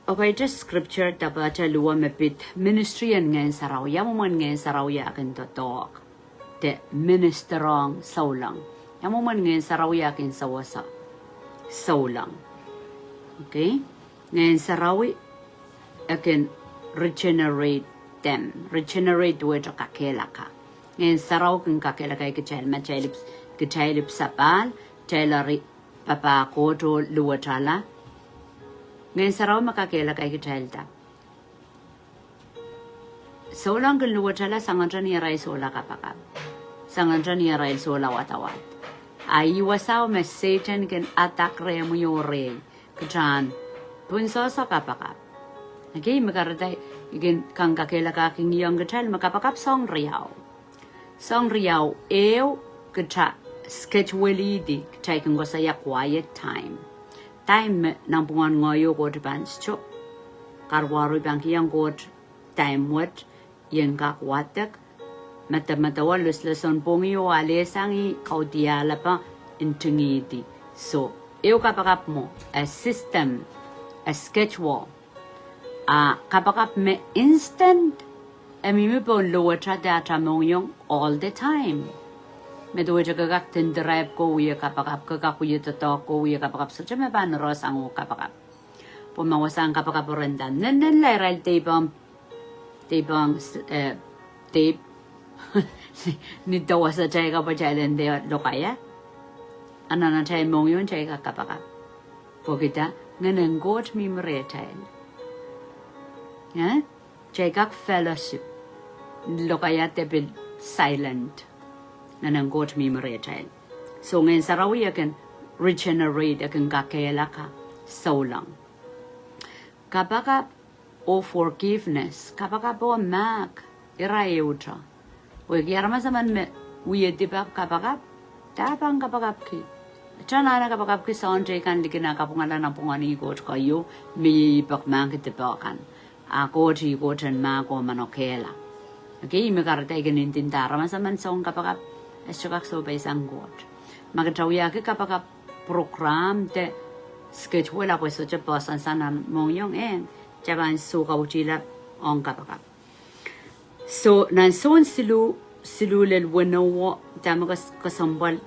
okay, de scripture dahpahte luwe me pid ministry en Ngehn Sarawi, ia mwomwen Ngehn Sarawi eh kin doadoahk de minister ong souleng. Ia mwomwen Ngehn Sarawi eh kin sewese souleng. Okay? Ngehn Sarawi eh kin regenerate them. Regenerate duwehte kakehlaka. Ngehn Sarawi kin kakehlaka kitail, ma kitail pil, kitail pil sapahl, kitail eri papah Koht oh luwetala. Ngehn Sarawi me kakehlaka kitail da. Souleng kin luwetala sangete ni arail sohla kapakap, sangete ni arail sohla wadawad. A ih wasao me Sehdan kin attack rehmwi oh rehi, kitail en pwunsohso kapakap. Okay, me kahrehda I kin kak kakehlakahki ong kitail me kapakap soahng riau. Soahng riau, ehu, kitail schedule-idi, kitail kin koasoia quiet time. Time me nanpwungen ngehi oh Koht pahn sohte. Kahrehda I pahn kihong Koht time wet, I en kak wadek, medemedewe loslosong pwongih oh alehsang ih kaudiahlap en ntingihdi. So, ehu kapakap mwo, a system, a schedule. A kapakap me instant, e mihmi pohn luwetala de atail mohngiong all the time. Me duwehte ke kak tindiraip ko wie kapakap, ke kak wie doadoahk ko wie kapakap, sohte me pahn rohsang oh kapakap. Pwe ma wasahn kapakap o ren da, nennenla irail deipong, deipong, eh, deip, ni dawasa taika pwe kitail en dehr lokaia. A nan atail mohngiong kitail kak kapakap. Pwehki da, Ngehn en Koht mihmi rehtail. Eh? Kitail kak fellowship. lokaia de pil silent. Nan en Koht mihmi rehtail. So Ngehn Sarawi e kin regenerate, e kin kakehlaka souleng. Kapakap oh forgiveness, kapakap oh mahk, ira ehute. Pwehki aramas emen me wie dipak kapakap, de pahn kapakapki. Te anahne kapakapki soahng teikan likin ah kapwungala nan pwungen Koht keieu, me ipak mahk dipak kan. A Koht ih Koht en mahk oh manokehla. Okay, ih me kahrehda I kin ndinda aramas emen soun kapakap, e sohte kak sohpeisang Koht. Ma kitail wiahki kapakap program de schedule, ahpw e sohte poahsoan sang nan mohngiong, eh, kitail pahn sohte kautihla ong kapakap. So, nan Sohn siluh, siluh lel weneu, dahme ke, kesempwal,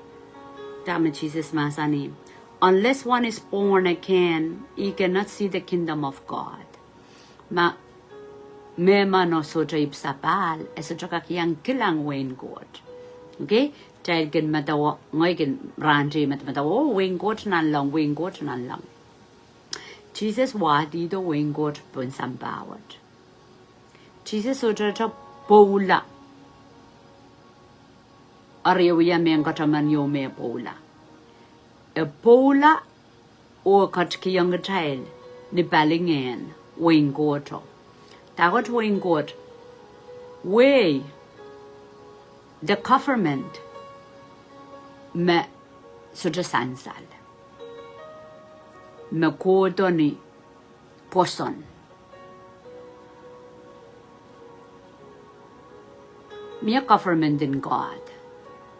dahme Sises mahsanih. Unless one is born again, he cannot see the kingdom of God. Ma, me ma no sohte ipwisapahl, e sohte kak iang kilang wehin Koht. Okay? Kitail kin medewe, ngehi kin rahn tei medemedewe, oh, wehin Koht nanleng, wehin Koht nanleng. Sises wahdihdo wehin Koht pohn sampah wet. Sises sohte te pwoula. Eri e wia mehn kataman ieu me pwoula. E pwoula oh ketikihong kitail ni palingehn wehin Kohto. Dahkot wehin Koht, wehi, the government me sohte sansal. Me kohdo ni pwoson. Mie government en God.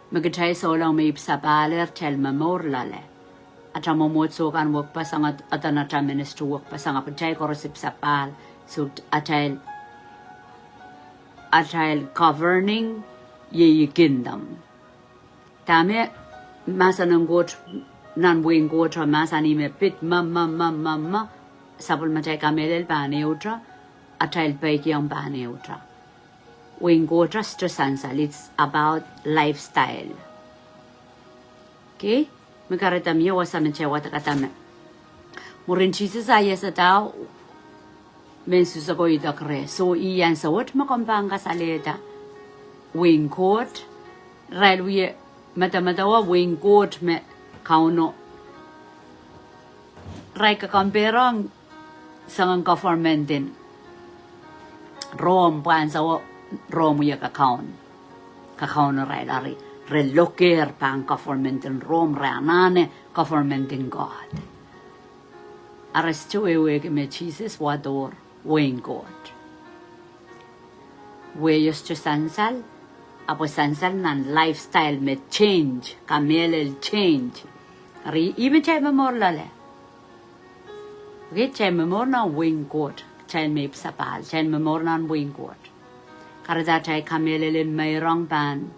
Me kitail souleng me ipwisapahl, kitail momour loale. Atail mwomwohdiso kan wekpeseng, adan atail ministry wekpeseng, ahpw kitail koaros ipwisapahl. So atail, atail governing iei kingdom. Dahme mahsen en Koht nan wehin Kohto mahsanih me pid me, me, me, me, me, sapwellimatail kamehlel pahn ehute, atail peikiong pahn ehute. Wehin Kohto sohte sansal, it's about lifestyle. Okay? Me kahrehda mie wasa me kitail wadek dahme. Mwurin Sises ah iasada, mehn Suhs ako idek reh. So ih ansou wet me komw pahn kasalehda wehin Koht, irail wie medemedewe wehin Koht me Kauno. Irail kak compare ong soangen government en Rome, pwe ansou Rome wie kakaun, kakaun irail, eri re lokehr pahn government en Rome, re anahne government en God. Eri sohte wehwehki me Sises wahdohr wehin Koht. Wehi sohte sansal, ahpw sansal nan lifestyle me change, kamehlel change. Eri ih me kitail momour loale. Okay, kitail momour nan wehin Koht, kitail me ipwisapahl, kitail momour nan wehin Koht. Kahrehda atail kamehlel en meirong pahn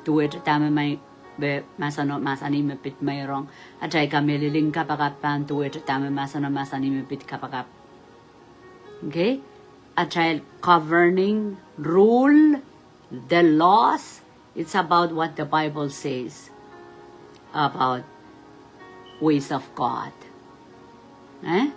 duwehte dahme mai, me mahseno mahsanih me pid meirong. Atail kamehlel en kapakap pahn duwehte dahme mahseno mahsanih me pid kapakap. Okay? Atail governing rule, the laws, it's about what the Bible says about ways of God. Eh?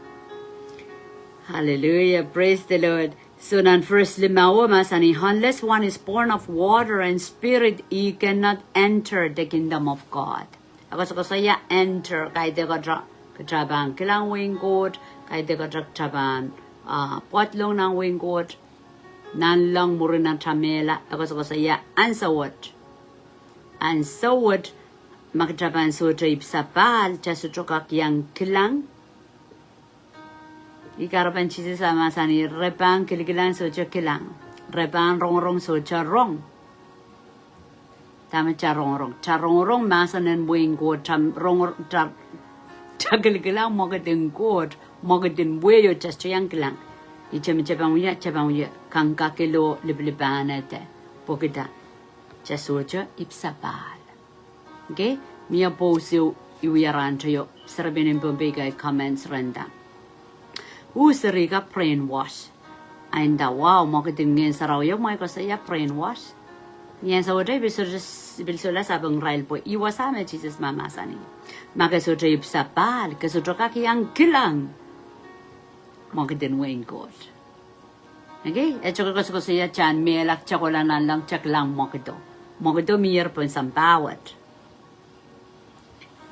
Hallelujah. Praise the Lord. So nan verse lima, oh, mahsanih, unless one is born of water and spirit, he cannot enter the kingdom of God. E koasokoasoia enter, kaidehk ata, kitail pahn kilang wehin Koht, kaidehk ata kitail pahn, ah, pwoatlong nan wehin Koht, nanleng mwurin atail mehla, e koasokoasoia ansou wet. Ansou wet, ma kitail pahn sohte ipwisapahl, kitail sohte kak iang kilang. Ih kahrepen Sises ah mahsanih, re pahn kilikilang sohte kilang. Re pahn rongorong sohte rong. Dahme kitail rongorong? Kitail rongorong mahsen en wehin Koht, kitail rongor-, kitail, kitail kilikilang mwekid en Koht, mwekid en wehio kitail sohte iang kilang. Ihte me kitail pahn wia, kitail pahn wia kangkakilo lipilipil ede. Pwehki dah? Kitail sohte ipwisapahl. Okay? Mie post ieu I wia rahn teio, serepein en Pohnpei kitail comments rehn dah. Uh, seri ka brainwash. Ai nda, wow, mwekid en Ngehn Sarawi o mwein koasoia brainwash. Ni ansou wet I pil solahr, pil solahr sapeng irail pwe ih wasa me Sises mahmahsanih. Ma ke sohte ipwisapahl, ke sohte kak iang kilang mwekid en wehin Koht. Okay, e sohte koasokoasoia tahn mehla, kitail kohla nanleng, kitail kilang mwekido. Mwekido mier pohn sampah wet.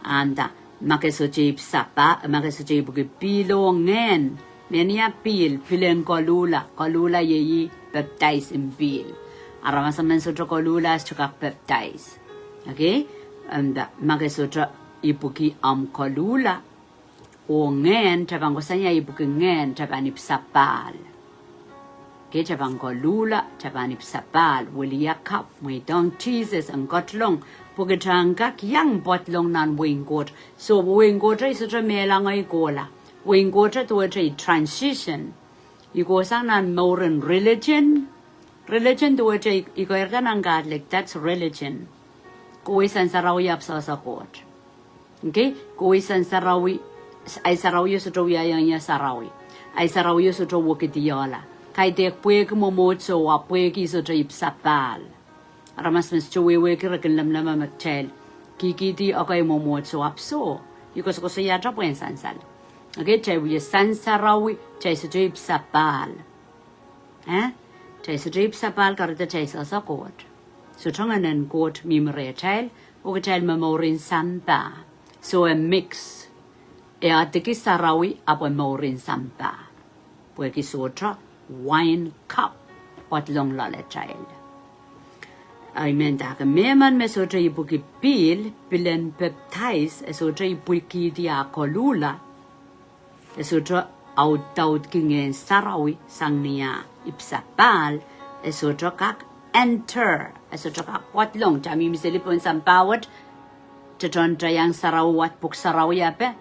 Ahpw ma ke sohte ipwsapahl, ma ke sohte ipwiki pihl oh ngehn, menia pihl, pihl en koluhla, koluhla iei pepdaisin pihl. Aramas emen sohte koluhla, sohte kak pepdais. Okay? Ahpw ma ke sohte ipwiki omw koluhla, oh ngehn, kitail pahn koasoia ipwiki ngehn, kitail pahn ipwsapahl. Okay, kitail pahn koluhla, kitail pahn ipwsapahl, wiliakapw, mweidohng Sises en ketilong, pwe kitail en kak iang pedolong nan wehin Koht. So, wehin Koht, I sohte mehla ngehi kohla. Wehin Koht duwehte I transition. I kohsang nan mouren religion. Religion duwehte I, I keirda nan Catholic, that's religion. Kohwei sansarawi ahpw sehse Koht. Okay, kohwei sansarawi, ahi sarawio sohte wiahiong ie sarawi. Ahi sarawio sohte wekidiohla. Kaidehk pwehki mwomwohdiso, ahpw pwehki I sohte ipwsapahl. Aramas me sohte wehwehki re kin lemleme me kitail kihkihdi ekei mwomwohdiso ahpw soh. I koasokoasoiahte pwehn sansal. Okay, kitail wia sansarawi, kitail sohte ipwsapahl. Eh? Kitail sohte ipwsapahl kahrehda kitail sehse Koht. Sohte Ngehn en Koht mihmi rehtail, oh kitail me mourin sampah. So e mix. E adiki sarawi ahpw e mourin sampah. Pwehki sohte wain kapw pedolong loalatail. Amen. Dahke mehmen me sohte ipwiki pihl, pihl en pepdais, e sohte ipwikihdi ah koluhla, e sohte audaudki Ngehn Sarawi sang ni ah ipwsapahl, e sohte kak enter, e sohte kak pedolong. Kitail mihmi seli pohn sampah wet, kitail tohn kitail iang sarawi wet, pwuhk sarawi ape,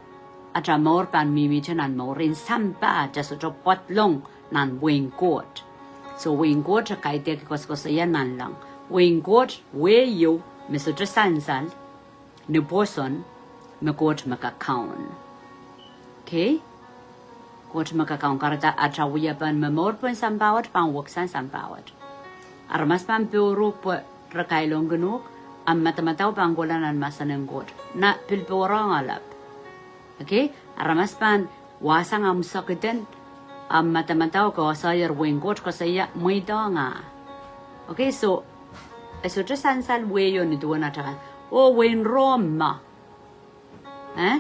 atail mour pahn mihmihte nan mourin sampah, kitail sohte pedolong nan wehin Koht. So wehin Koht e kaidehk koasokoasoia nanleng. Wehin Koht, wehi ieu me sohte sansal, ni pwoson, me Koht me kakaun. Okay? Koht me kakaun, kahrehda atail wiepen momour pohn sampah wet pahn weksang sampah wet. Aramas pahn pwurehng pwe re kailongkin uhk, ahmw madamadau pahn kohla nan mahsen en Koht. Nah pil pwurehng ahlepw. Okay? Aramas pahn wahsang ahmw sekiden, ahmw madamadau ke oasoier wehin Koht koasoia mweidohng ah. Okay, so, e sohte sansal wehi ieu ni duwen atail kan. Oh, wehin Rom me. Eh?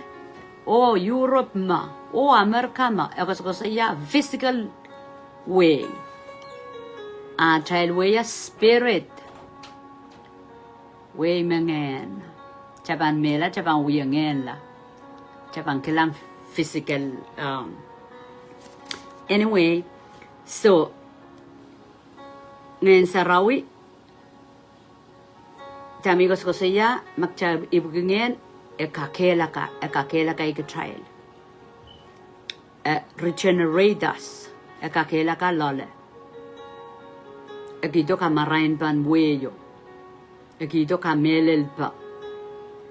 Oh, Europe me. Oh, America me. E koasokoasoia physical wehi. Atail wehi ah spirit. Wehi me ngehn. Kitail pahn mehla, kitail pahn wie ngehnla. Kitail pahn kilang physical, um, anyway, so, Ngehn Sarawi, dahme I koasokoasoia, ma kitail ipwiki ngehn, e kakehlaka, e kakehlaka kitail. E regenerate us, e kakehlaka loale. E kihdo kamarain pahn wehi ieu. E kihdo kamehlelpe.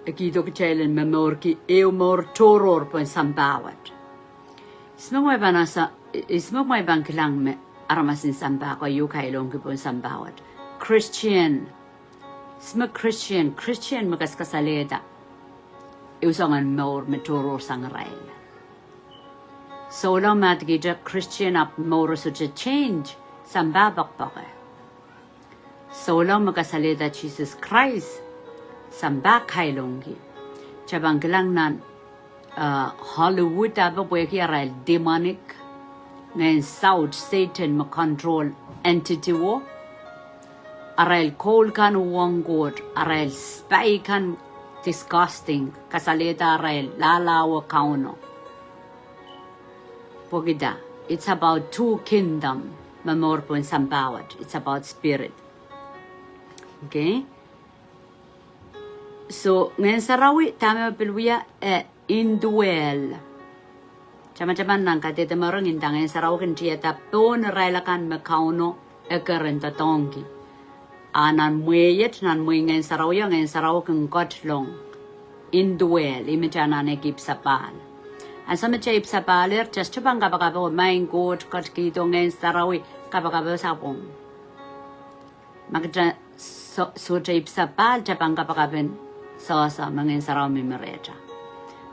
E kihdo kitail en momourki ehu mour tohrohr pohn sampah wet. Ihs me kumwail pahn ese, ihs me kumwail pahn kilang me aramas en sampah keieu kailongki pohn sampah wet? Christian. Ihs me Christian, Christian me kaskasalehda ehu soangen mour me tohrohr sang irail. Souleng me adikihte Christian ahpw mour sohte change, sampah poakpoake. Souleng me kasalehda Sises Krais, sampah kailongki. Kitail pahn kilang nan, uh, Hollywood ape pwehki arail demonic, ngehn saut, Satan me control entity wo. Arail koul kan uhwong Koht, arail spy kan disgusting, kasalehda arail lahlahwe Kauno. Pwehki dah, it's about two kingdom, momour pohn sampah wet, it's about spirit. Okay? So, Ngehn Sarawi, dahme pil wia, eh, indwell. Tamataman nan Kadehde Mering, nda Ngehn Sarawi kin tiada pohn irail akan me Kauno e keren doadoahngki. A nan mwehiet, nan mwehin Ngehn Sarawi, Ngehn Sarawi kin ketilong. Indwell, ih me kitail anahne ipwsapahl. Ansou me kitail ipwsapahlehr, kitail sohte pahn kapakap oh, Maing Koht, ketikihdo Ngehn Sarawi, kapakap oh sapwung. Ma kitail so-, sohte ipwsapahl, kitail pahn kapakap en sehse me Ngehn Sarawi mihmi rehtail.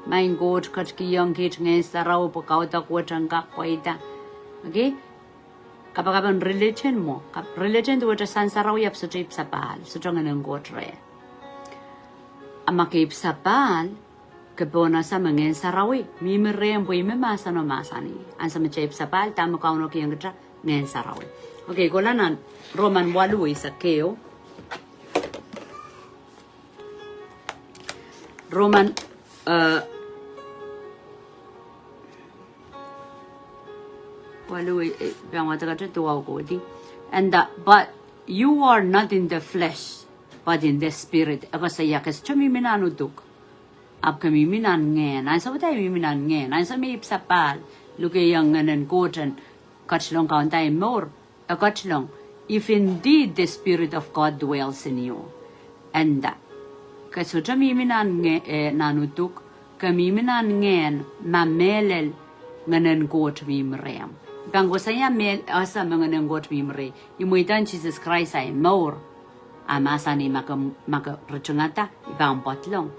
Maing Koht, ketikihong kiht Ngehn Sarawi pwe kaudok wet en kak pweida. Okay? Kapakap en religion mwo. Kap-, religion duwehte sansarawi ahpw sohte ipwsapahl, sohte Ngehn en Koht reh. A ma ke ipwsapahl, ke pohnese me Ngehn Sarawi mihmi rehmw pwe ih me mahsen o mahsanih. Ansou me kitail ipwsapahl, dahme Kauno kihong kitail? Ngehn Sarawi. Okay, kohla nan Roman waluh eisek ehu. Roman, eh, waluh, eh, pahn wadek ata duwau kohdi. And, uh, but you are not in the flesh, but in the spirit. E koasoia ke sohte mihmi nan uduk, ahpw ke mihmi nan ngehn. Ansou me kitail mihmi nan ngehn, ansou me ipwsapahl, lukehiong Ngehn en Koht en ketilong kaunda ei mour, e ketilong, if indeed the Spirit of God dwells in you. And, uh, ke sohte mihmi nan nge-, eh, nan uduk, ke mihmi nan ngehn, ma mehlel Ngehn en Koht mihmi rehmw. Pahn koasoia mehlel ese me Ngehn en Koht mihmi reh, i mweidohng Sises Krais ei mour. A mahsanih ma ke, ma ke ritingada, i pahn pedolong.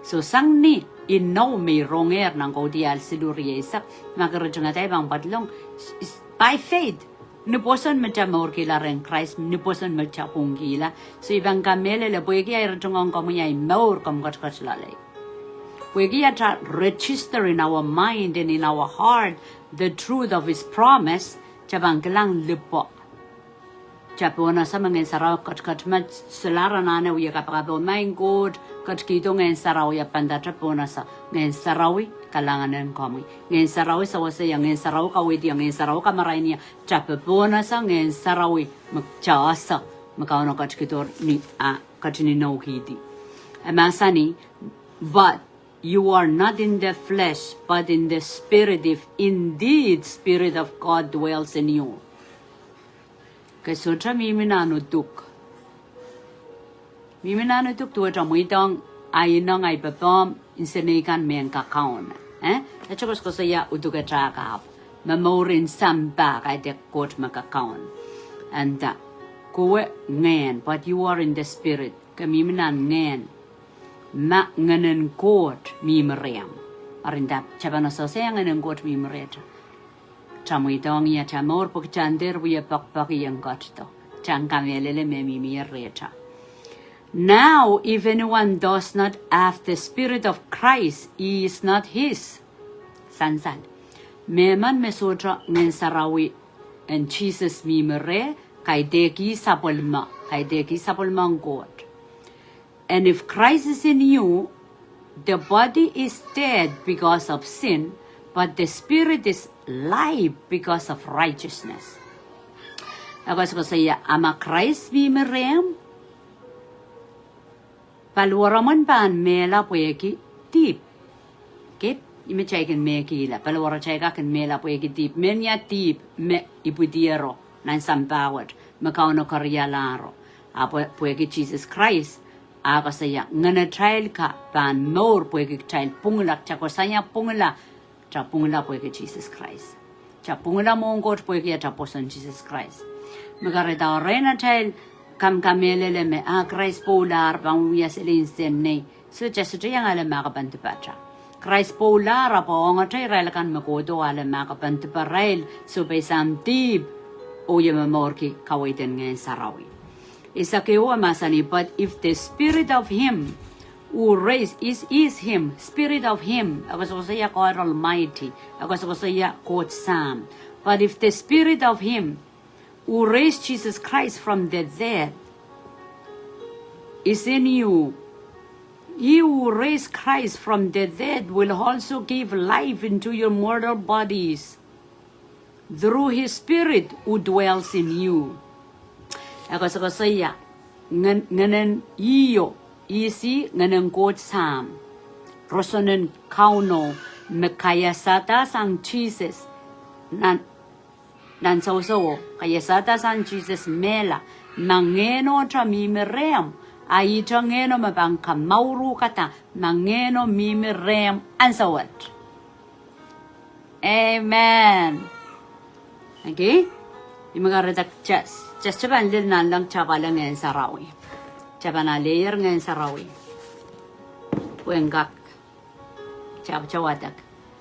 So sang ni inou me i rongehr nan Kaudiahl siluh rieisek, ma ke ritingada i pahn pedolong. S-, s-, by faith. Ni pwoson me kitail mourkihla rehn Krais, ni pwoson me kitail pwungkihla. So i pahn kamehlele pwehki ei riting ong komwi ei mour, komw ketiket loalei. Pwehki atail register in our mind and in our heart the truth of his promise, kitail pahn kilang lipwe. Kitail pohnese me Ngehn Sarawi ketiket, ma solahr anahne wia kapakap oh maing Koht, ketikihdo Ngehn Sarawi, a pahn dahte pohnese? Ngehn Sarawi kalahngan en komwi. Ngehn Sarawi sewese ie, Ngehn Sarawi kaweid ie, Ngehn Sarawi kamarain ie. Kitail pohnese Ngehn Sarawi me kitail ese me Kauno ketikihdo ni, a, ketin inoukihdi. E mahsanih, but you are not in the flesh, but in the spirit, if indeed Spirit of God dwells in you. Ke sohte mihmi nan uduk. Mihmi nan uduk duwehte mweidohng ei ineng, ei pepehm, nsenei kan mehn kakaun. Eh? E koasokoasoia uduk atail kapw. Momour en sampah, kaidehk Koht me kakaun. And, uh, kowe ngehn, but you are in the spirit. Ke mihmi nan ngehn. Ma Ngehn en Koht mihmi rehmw. Eri nda, kitail pahn sewese Ngehn en Koht mihmi rehtail. Kitail mweidohng ie, kitail mour pwe kitail dehr wia pekipeki en ketido. Kitail kamehlele me mihmi rehtail. Now, if anyone does not have the Spirit of Christ, he is not his. Sansal. Mehmen me sohte Ngehn Sarawi en Sises mihmi reh, kaidehk sapwellime, kaidehk sapwellimen Koht. And if Christ is in you, the body is dead because of sin, but the spirit is life because of righteousness. E koasokoasoia, a ma Krais mihmi rehmw, paliwaromw en pahn mehla pwehki dihp. Ke, ih me kitail kin mehkihla, paliwaratail kak kin mehla pwehki dihp. Mehnia dihp? Me ipwidiero nan sampah wet, me Kauno kerialahro. A pwe, pwehki Sises Krais, a koasoia, ngenatail ka pahn mour pwehki kitail pwungla, kitail koasoia pwungla, kitail pwungla pwehki Sises Krais. Kitail pwungla mwohn Koht pwehki atail pwoson Sises Krais. Me kahrehda erein atail kamkamehlele me, a, Krais pwoulahr pahn wia seli nsenei. So kitail sohte iang ale mahkpen dipatail. Krais pwoulahr, ahpw ongete irail akan me kohdo ale mahkpen diparail, sohpeisang dihp, oh ie momourki kaweid en Ngehn Sarawi. Eisek ehu mahsanih, but if the spirit of him who raised, is, is him, spirit of him, e koasokoasoia God Almighty, e koasokoasoia Koht Sahm. But if the spirit of him who raised Jesus Christ from the dead is in you, he who raised Christ from the dead will also give life into your mortal bodies through his spirit who dwells in you. E koasokoasoia, ngen-, ngenen ih o, ih si ngenen Koht Sahm. Roson en Kauno me kaiasada sang Sises nan nan sousouo, kaiasada sang Sises mehla, ma Ngehno te mihmi rehmw, a ihte Ngehno me pahn kamourukada, ma Ngehno mihmi rehmw ansou wet. Amen. Okay? Ih me kahrehda kitail, kitail sohte pahn lel nanleng tapwalen Ngehn Sarawi. Kitail pahn aleier Ngehn Sarawi. Pwehn kak tapwatap wadek.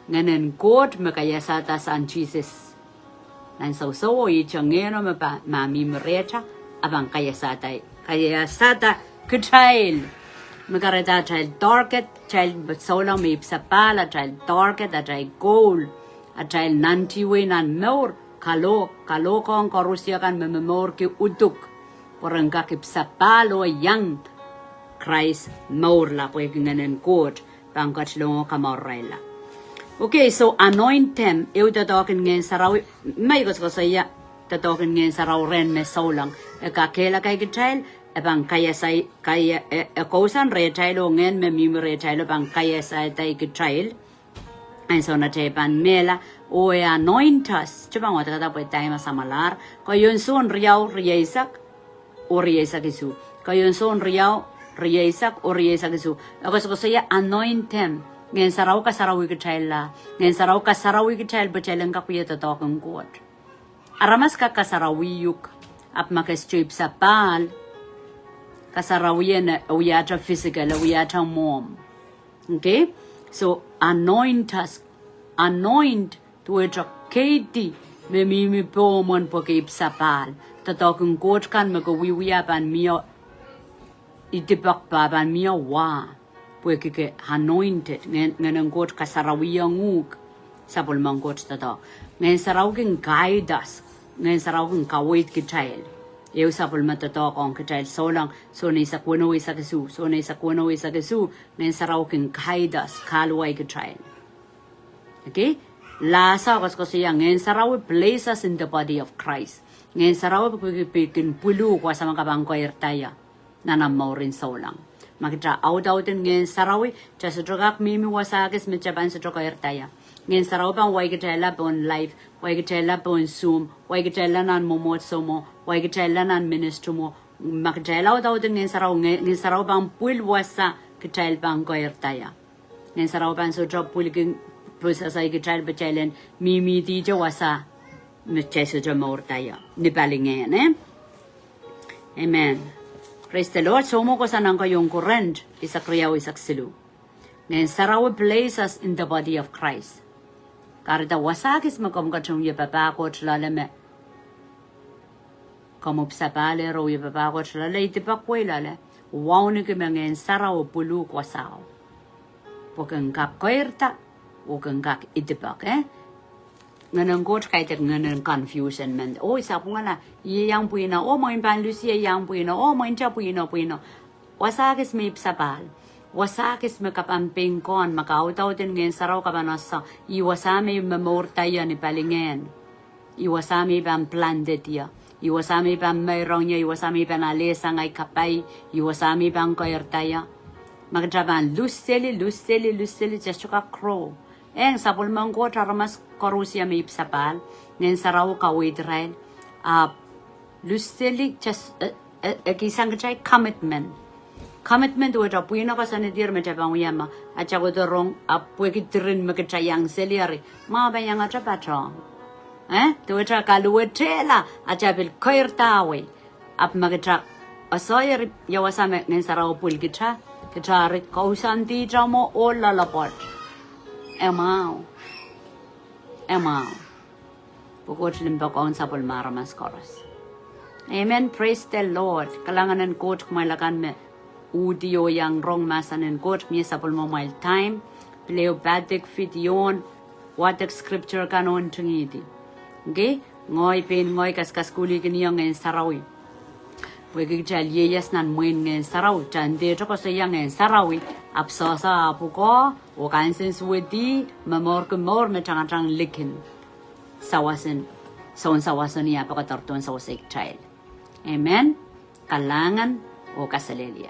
Ngenen Koht me kaiasada sang Sises Nan sousou oh ihte ngehno me pahn, ma mihmi rehta, a pahn kaiasada, kaiasada kitail. Me kahrehda atail target, atail souleng me ipwisapahl, atail target, atail goal, atail nantihwei nan mour, kalohk, kalohkohng koarusie kan me momourki uduk. Pwe ren kak ipwisapahl oh iang Krais mourla pwehki Ngehnen Koht pahn ketilong oh kamourirailla. Okay, so anoint them, ehu doadoahk en Ngehn Sarawi, me I koasokoasoia doadoahk en Ngehn Sarawi rehn me souleng. E kakehlaka kitail, e pahn kaiasai, kaia-, e, e kousoan rehtail oh ngehn me mihmi rehtail o pahn kaiasada kitail. Ansou atail pahn mehla, oh e anoint us, te pahn wadekada pwe time samwalahr, Keieun Sohn riau rieisek, oh rieisek isuh. Keieun Sohn riau rieisek, oh rieisek isuh. E koasokoasoia anoint them. Ngehn Sarawi kasarawi kitailla. Ngehn Sarawi kasarawi kitail pwe kitail en kak wia doadoahk en Koht. Aramas kak kasarawi uhk, ahpw ma ke sohte ipwisapahl, kasarawien e wiahte physical, e wiahte mwohmw. Okay? So, anoint us, anoint, duwehte keidi me mihmi pohmwen pwe ke ipwisapahl. Doadoahk en Koht kan me ke wiewia pahn mie idipek, pahn mie wa. Pwehki ke anointed, Ngehn, Ngehnen Koht kasarawiong uhk, sapwellimen Koht doadoahk. Ngehn Sarawi kin guide us, Ngehn Sarawi kin kaweid kitail. Ehu sapwellime doadoahk ong kitail souleng, Sohn eisek weneu eisek isuh, Sohn eisek weneu eisek isuh, Ngehn Sarawi kin guide us, kahluwa kitail. Okay? Lasa koasokoasoia Ngehn Sarawi place us in the body of Christ. Ngehn Sarawi pil, pil, pil kin pwil uhk wasa me ke pahn keirda ie nan omw mourin souleng. Ma kitail audaudin Ngehn Sarawi, kitail sohte kak mihmi wasa kis me kitail pahn sohte keirda ie. Ngehn Sarawi pahn wai kitailla pohn live, wai kitailla pohn Zoom, wai kitailla nan mwomwohdiso mwo, wai kitailla nan ministry mwo. Ma kitail audaudin Ngehn Sarawi, Ngehn, Ngehn Sarawi pahn pwil wasa kitail pahn keirda ie. Ngehn Sarawi pahn sohte pwilkin possess-i kitail pwe kitail en mihmihte wasa me kitail sohte mourda ie ni palingehn, eh? Amen. Praise the Lord. Soh mwo kohsang nan Keieun Korint eisek riau eisek siluh. Ngehn Sarawi place us in the body of Christ. Kahrehda wasa kis me komw ketin wie papah Koht loale me komw ipwisapahl, re wie papah Koht loale, idipek wei loale, wauneki me Ngehn Sarawi pwil uhk wasao. Pwe ken kak keirda, oh ken kak idipek, eh? Ngehnen Koht kaidehk ngehnen confusion men. Oh, I sapwungala, I iang pwihno, oh, mwein pahn lusi, I iang pwihno, oh, mwein te pwihno, pwihno. Wasa kis me ipwisapahl. Wasa kis me ke pahn pein kohn, ma ke audaudin Ngehn Sarawi ke pahn ese, ih wasa me I momourda ie ni palingehn. Ih wasa me I pahn planted ie. Ih wasa me I pahn meirong ie, ih wasa me I pahn alehsang ei kapai, ih wasa me I pahn keirda ie. Ma kitail pahn luseli, luseli, luseli, just to grow. Eng sapwellimen Koht aramas koarusie me ipwisapahl, Ngehn Sarawi kaweid irail, ahpw luseli just, eh, eh, eh, kihsang kitail commitment. Commitment wet a pwihno koasoanehdi me kitail pahn wia ma atail kohdo rong, ahpw pwehki diren me kitail iang seli eri, ma pahn iangete patohng. Eh, duwehte kaluwetehla atail pil keirdawei. Ahpw ma kitail ese eri ia wasa me Ngehn Sarawi pwil kitail, kitail eri kousoandi kitail mwo oh loalopwoat. Emwahu. Emwahu. Pwe Koht limpoak ong sapwellime aramas koaros. Amen. Praise the Lord. Kalahngan en Koht kumwail akan me uhdi oh iang rong mahsen en Koht, mie sapwellimomwail time. Pil ehu padek video, wadek scripture kan oh ntingihdi. Okay? Ngehi pein ngehi kaskasukuhlihkin ie Ngehn Sarawi. Pwehki kitail ieias nan mwehin Ngehn Sarawi, kitail en dehte koasoia Ngehn Sarawi, ahpw sohso ah pwukoa, oh kansensuwedih, momourki mour me tangatang likin sawasen, soun sawasen, ia pwe kadarodohn sawasei kitail. Amen. Kalahngan oh kaselehlie.